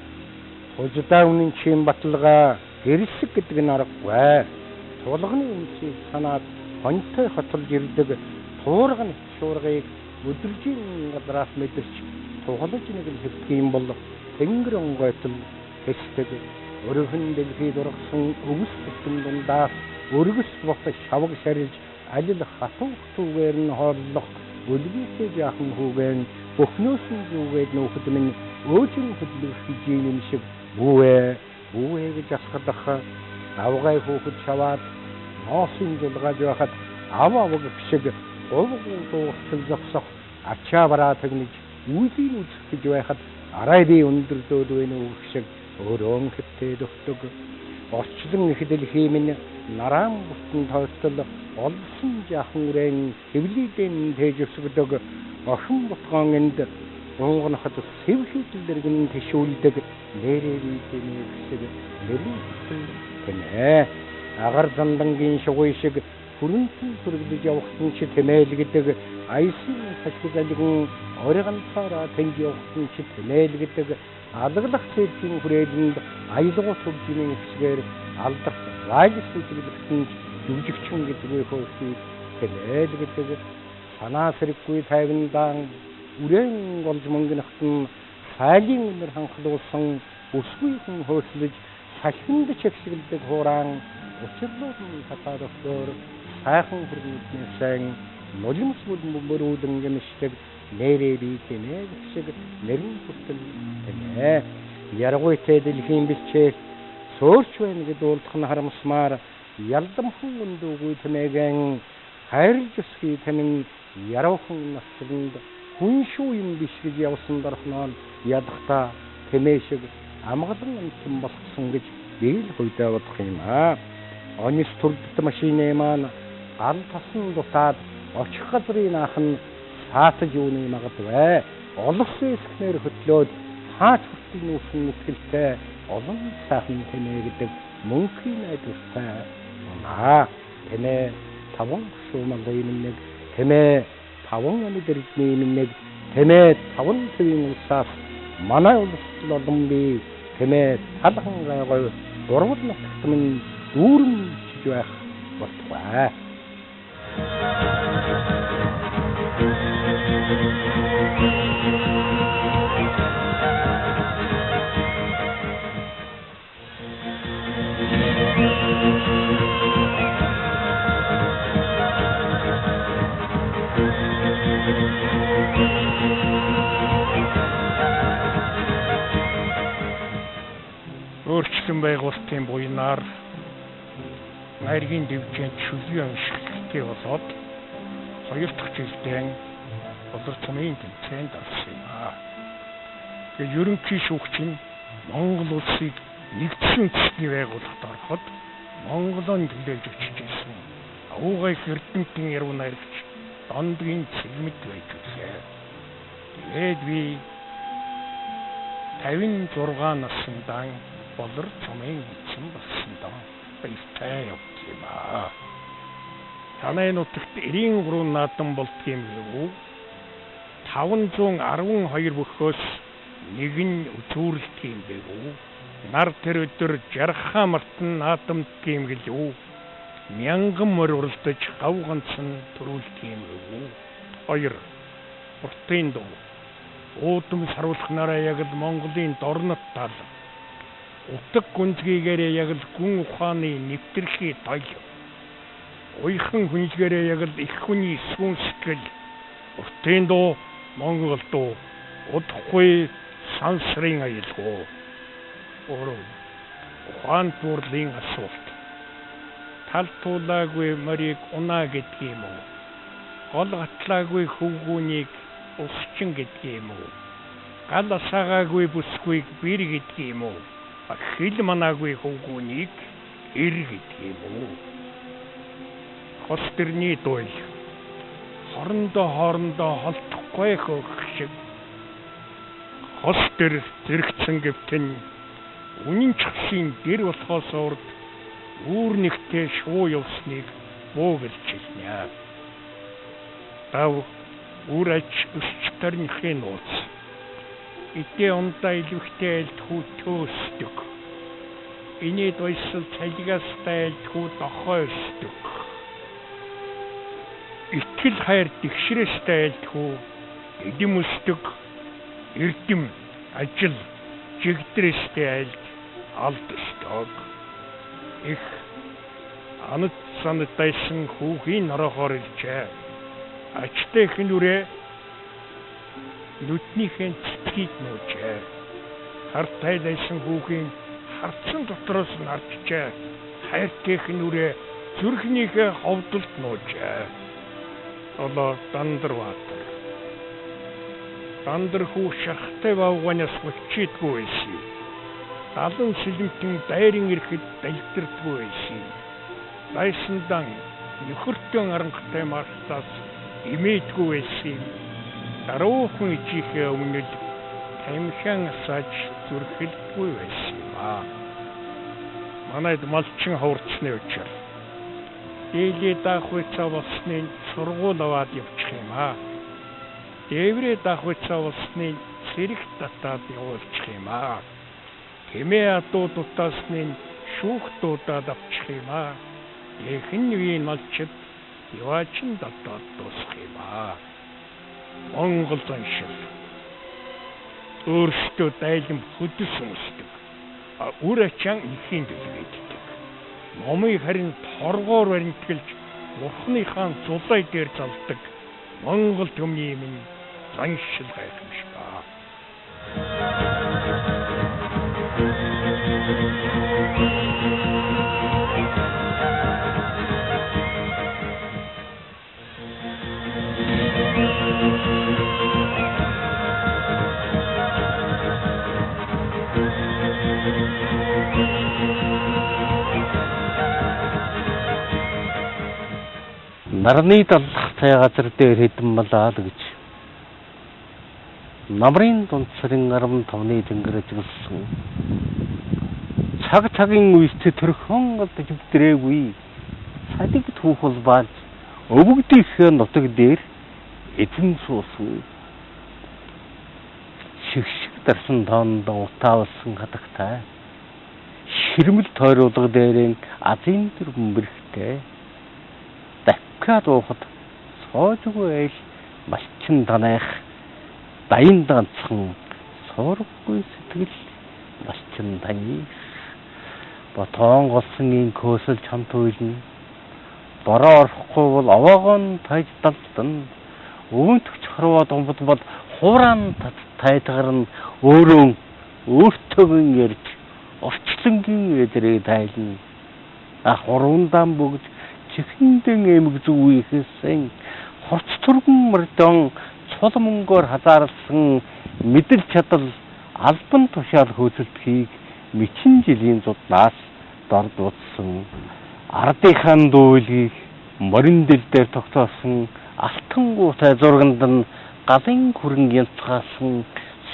Хужидаа үнэн чим баталгаа гэрэлсэг гэдэг нь аргагүй. Тулганы үнсийг санаад хоньтой хотолж ирдэг туурган шуургыг өдөржийн газраас мэдэрч тугалж нэг л хэвтэх юм бол тэнгэр онгойтол хэсдэг. Өргөн дэлхийд ургасан өвс бүтэн дундаас өргөс бот шавг шарилж алил хатуу хүүгээр нь хооллох өлгийтэй жаахан хүүгэн бүхнөөс нь зүгээд нүүхэд минь өөжин хөдлөх хижийн юм шиг бүүвэ бүүвэ гэж асгалах давгай хүүхэд шаваад носын зулгааж байхад ав ав гэх шиг говь дуурчил зогсох ачаа бараа тагнаж үйлийн үзэх гэж байхад арай би өндөрлөөд байна уу гэх шиг өөрөө хэвтээд өгдөг. Орчлон их дэлхий минь нараан бүтэн тойртол олсон жаахан үрээн хэвлийдэн тээж өсгдөг. Охин бутгаан энд унгоноход сэв хийдэл дэргэн тишүүлдэг нэрээ би тэмээ гэх нэрэн тэмээ. Агар зандангийн шугуй шиг хүрэнтэн сүргэлж явахсан чи тэмээлгдэг. Аясын салхи залгин ори ганцаараа тэнж явахсан чи тэмээлгдэг. Алгалах цэргийн хүрээлэнд аялгау төвжмийн хэсгээр алдарт вайлс үзэглэгдсэн жүжигчин гэдгүй хөөхийг тэмээлгдэг. Санаа сэрэггүй тайвандаан үрээн болж мөнгөнөхтөн сайлын үнэр ханхлуулсан бүсгүй хүн хөөслөж салхинд чагсгэлдэг хураан учирлуулан татаад өгөхөөр сайхан хүргүүдний сайн нулимс мөрүүдэн гэмшдэг нэрээ би тэмээ шиг нэрэн хүртэл тэмээ. Яргуйтэй дэлхийн бэлчээр сөөрч байна гэд уулдах нь харамсмаар ялдамхан өндөөгүй тэмээгэн хайрлж өсгий тэмэн яруухан насланд хүн шүү юм биш гэж явсан дорхноо ядахта тэмээ шиг амгалан амтан болгосон гэж би л хувьдаа бодох юм аа. Онис төрөлт машины маань гал тасан дутаад очих газрын наах нь саатаж юуны магад бай. Олгосон эсхнээр хөтлөөд хаач хүртэл нүүсэн мэтгэлтэй олон сайхан тэмээ гэдэг мөнхийн найдвартай унаа. Тэмээ таван шуумалын нэг, тэмээ таван амьд эрдний нэг, тэмээ таван төвийн улсаас манай улс олон би тэмээ талхан гайгүй гурван нутагт минь дүүрэн чиж байх болтугай. Өөрчлөн байгуулалтын буянаар найргийн дэвжээнд шүлгийн уншигтай болоод хоёр дахь жилдээ Болор цомын тэмцээнд орсон юм аа. Тэгээ ерөнхий шүүгч нь Монгол улсыг нэгдсэн үндэсний байгууллагт ороход Монголоор төлөөлж очиж ирсэн. Аугай их эрдэмтэн яруу найрагч Дондгийн цэгмэд байж үлээ. Тэгээд би 56 насндаан Болор цомын эзэн болсон доо баяртай явд юм аа. Танай нутагт 93 наадам болдгийм гэв. 512 бөхөөс нэг нь үзүүрэлт юм гэв. Нар тэр өдөр жархаа мартан наадамдг юм гэлв. Мянган морь уралдаж гав ганцхан төрүүлдэг юм гэв. 2. Уртын дуу. Уудам саруулхнараа яг л Монголын дорнот тал. Утга гүнзгийгээрээ яг л гүн ухааны нэвтрэлхий тойл. Уяхан хүнжгээрээ яг л их хүний сүүн сэтгэл. Уртын дуу, Монгол дуу, удахгүй сансрын аялгуу. 3. Ухаан дурлалын асуулт. Тал туулаагүй морийг унаа гэдэг юм уу? Гол гатлаагүй хөвгүүнийг усчин гэдэг юм уу? Гал асаагаагүй бүсгүйг бэр гэдэг юм уу? Хил манаагүй хөвгүүнийг эр гэдэг юм уу? Хос дэрний дуйл. Хорондоо холдохгүй хөөх шиг. Хос дэр зэрэгцэн гэвтэн үнэн ч хсын дэр болохоос урд үүр нэгтээ шуу явсныг буу гэлж хэлнэ. Дав үр аж өсч торнихын нууц. Идээ ундаа илвэхтэй айлт хүү төөсдөг. Инээд баясал цалигастай айлт хүү дохой өсдөг. Итгэл хайр дэгшрээстэй айлт хүү эдэм өсдөг. Эрдэм ажил жигдрээстэй айлт алд өсдөг. Их анад санад дайсан хүүхийн норохоор иржээ. Ачтай их нүрээ нүднийхээ цэцгийг нуужээ. Хартай дайсан хүүхийн харцсан дотроос нь харджээ. Хайртай их нүрээ зүрхнийхээ ховдолд нуужээ. Одоо Дандар Баатар. Дандар хүү шахтай бавганаас гүчидгүй байсан. Далан сэлэмтэн дайран ирэхэд далдирдгүй байсан. Дайсандан нөхөртөө аранхтай мархтаас имээдгүй байсан. Даруухан ижийнхээ өмнө л тамхиан асааж зүрхэлдгүй байсан юм аа. Манайд малчин ховорцсны учир дээлээ даахуйцаа болсны сургуул аваад явчих юм аа. Дээврээ даахуйцаа болсны цэрэг татаад явуулчих юм аа. Хэмээ адуу дутаасны шүүх дуудаад авчих юм аа. Эхэн үеийн малчид яваачин дотоод дуусах юм аа. Монгол заншил өөрсдөө дайлан хөдөлс өмсдөг. Үр ачаан эхийн дэлгээддэг. Номыг харин торгоор баримтгэлж Бурхныхаа зулай дээр залдаг Монгол төмний минь заншил гайхамшгаа. Нарны даллах цай газар дээр хэдэн малаал гэж намрын дунд сарын 15-ны тэнгэр ажигласан. Цаг цагийн үеэс төрхөн алдаж өвдрээгүй. Садиг түүхэл бааж өвөгдийнхээ нутаг дээр эзэн суусан. Шигшиг дарсан тоонд утаавсан хатагтай. Ширмэл тойруулга дээрэн азийн төр бөмбөрхтэй. Дахиад уухад соожгүй айл малчин танаах даян ганцхан суургүй сэтгэл малчин таних ботоон голсон ин көөсөл чамт уйлна бороо орохгүй бол овоогон тайж далдан өвөнтөгч хорвоо думбад бол хураан тайтгар нь өөрөө өөртөөгөн ярьж орчлонгийн эдрээ тайлна ах урундаан бүгд чихэндэн эмэг зүг үехэсэн хурц түргэн мордон цул мөнгөөр хазаарлсан мэдэл чадал албан тушаал хөөцөлдөхийг мэчин жилийн зуднаас дордуудсан ардынхаа дүүлгийг морин дэл дээр тогтоосон алтангуутай зурганд нь галын хүрэн янцгаасан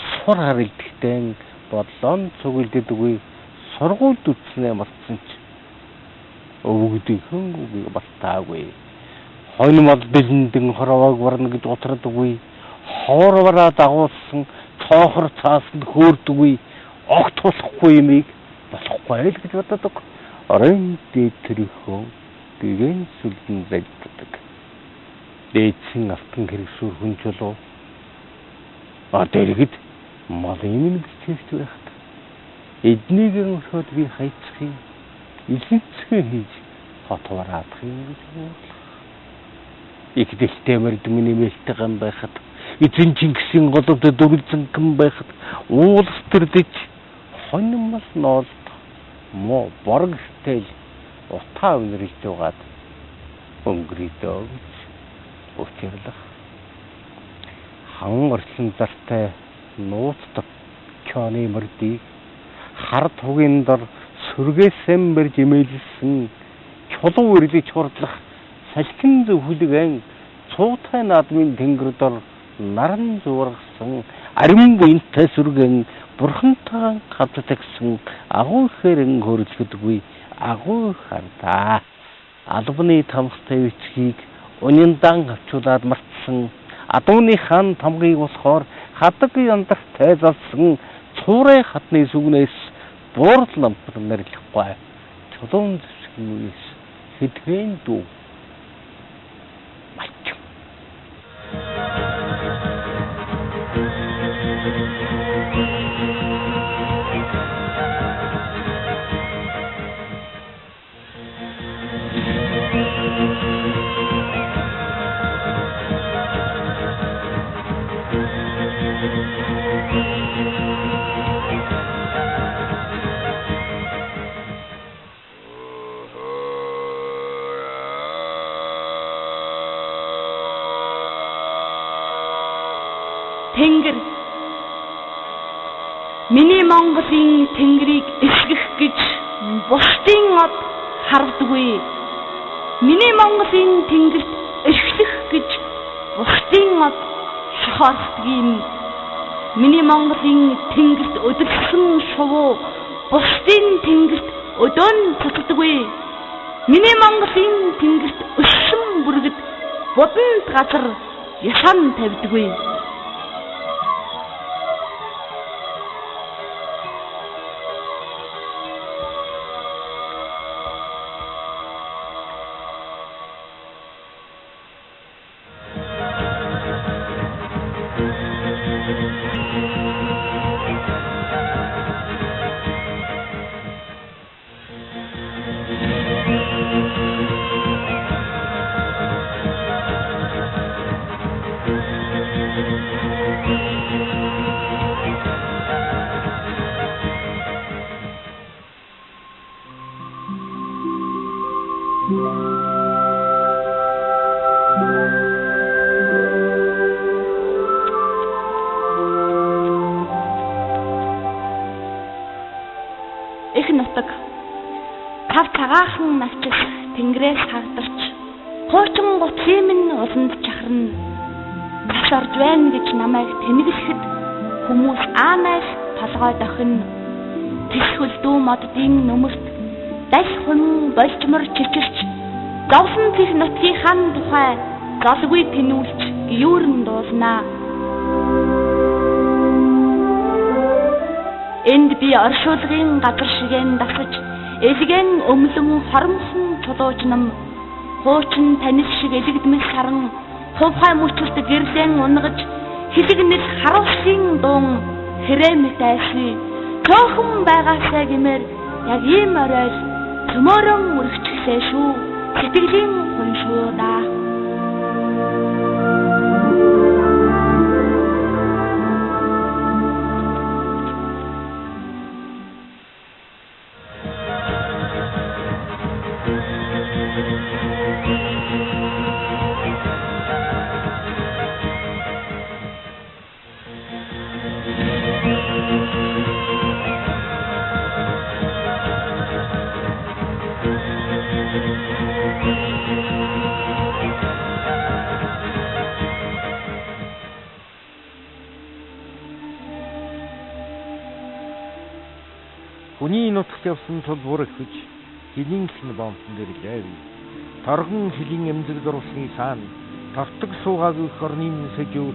сур хар илдэхтэн бодлон цуглддэггүй сургуульд үтснээ мартсан ч өвгдийнхэн үгийг мартаагүй. Хонь мал бэлэндэн хорвоог варна гэж утардаггүй. Ховор вараа дагуулсан цоохор цаасанд хөөрдөггүй. Огт болохгүй юмыг болохгүй л гэж боддог. Орон дээд төрийнхөө гэгэн сүлдэн залддаг. Дээдсэн алтан хэрэгсүр хүн чулуу. А дэргэд малын минь бичээвч байхад эднийг өрхөөд би хайцах юм. Илэнцгээ хийж хот вараадах юм гэж уурлах. Их дэлтэй мөрдөн нэмэлтгэн байхад эзэн Чингисийн головд дүрлзэнхэн байхад уулс төрдөж хонь мал ноолд мо борг стэл утаа өнөрлж угаад өнгөрийдөө гэж учирлах. Хан орчлон зартай нууц товчооны мөрдийг хар тугийн дор сүргээсэн мэрж имээлсэн чулуу үрлэж хурдлах салхин зөвхөлгэн цуутай наадмын тэнгэр дор наран зургасан ариман буянтай сүргэн бурхантайгаа хавтагсан агуу хэрэн хөрөлгөдгүй агуу хардаа албаны тамхтай бичгийг уняндан авчуулаад мартсан адууны хаан тамгыг болохоор хадаг яндартай залсан цуурай хатны сүгнээс буурал намтар нэрлэхгүй чулуун зэвсгийн үеэс хэдхэн дүү малчин. Тэнгэр. Миний Монголын тэнгэрийг эсгэх гэж бусдын од харвдаггүй. Миний Монголын тэнгэрт эрхлэх гэж бусдын од шохорхдаг юм. Миний Монголын тэнгэрт өдөрсөн шувуу бусдын тэнгэрт өдөөн цацдаггүй. Миний Монголын тэнгэрт өссөн бүргэд буданд газар ясан тавьдаггүй. хэрээс хагдарч хуучин гутлын минь уланд чахарна. Цас орж байна гэж намайг тэнэглэхэд хүмүүс аанаас толгой дохино. Тэсхөлдүү моддын нүмерт даль хүн болжмор чичирч зовлон зэх нутгийн хан тухай золгүй тэнүүлж гүйрэн дуулнаа. Энд би оршуулгын газар шигэн дасаж элгэн өмлөн хоромхон чулуужнам хуучин танил шиг элэгдмэл саран хувхай мөчөрт гэрлэн унгаж хилэгнэл харуулсын дуун хэрэг мэт айсны цөөхөн байгаасай гэмээр яг ийм оройл цөмөөрөн үргэчихлээ шүү. Сэтгэлийн хуншуудаа. Хүний нутагт явсан тул бүр ихвэж хилийн хэн бомтон дээр лайв. Торгон хилийн эмзэг зурсны саан тортог суугаагүй их орны сэжүү.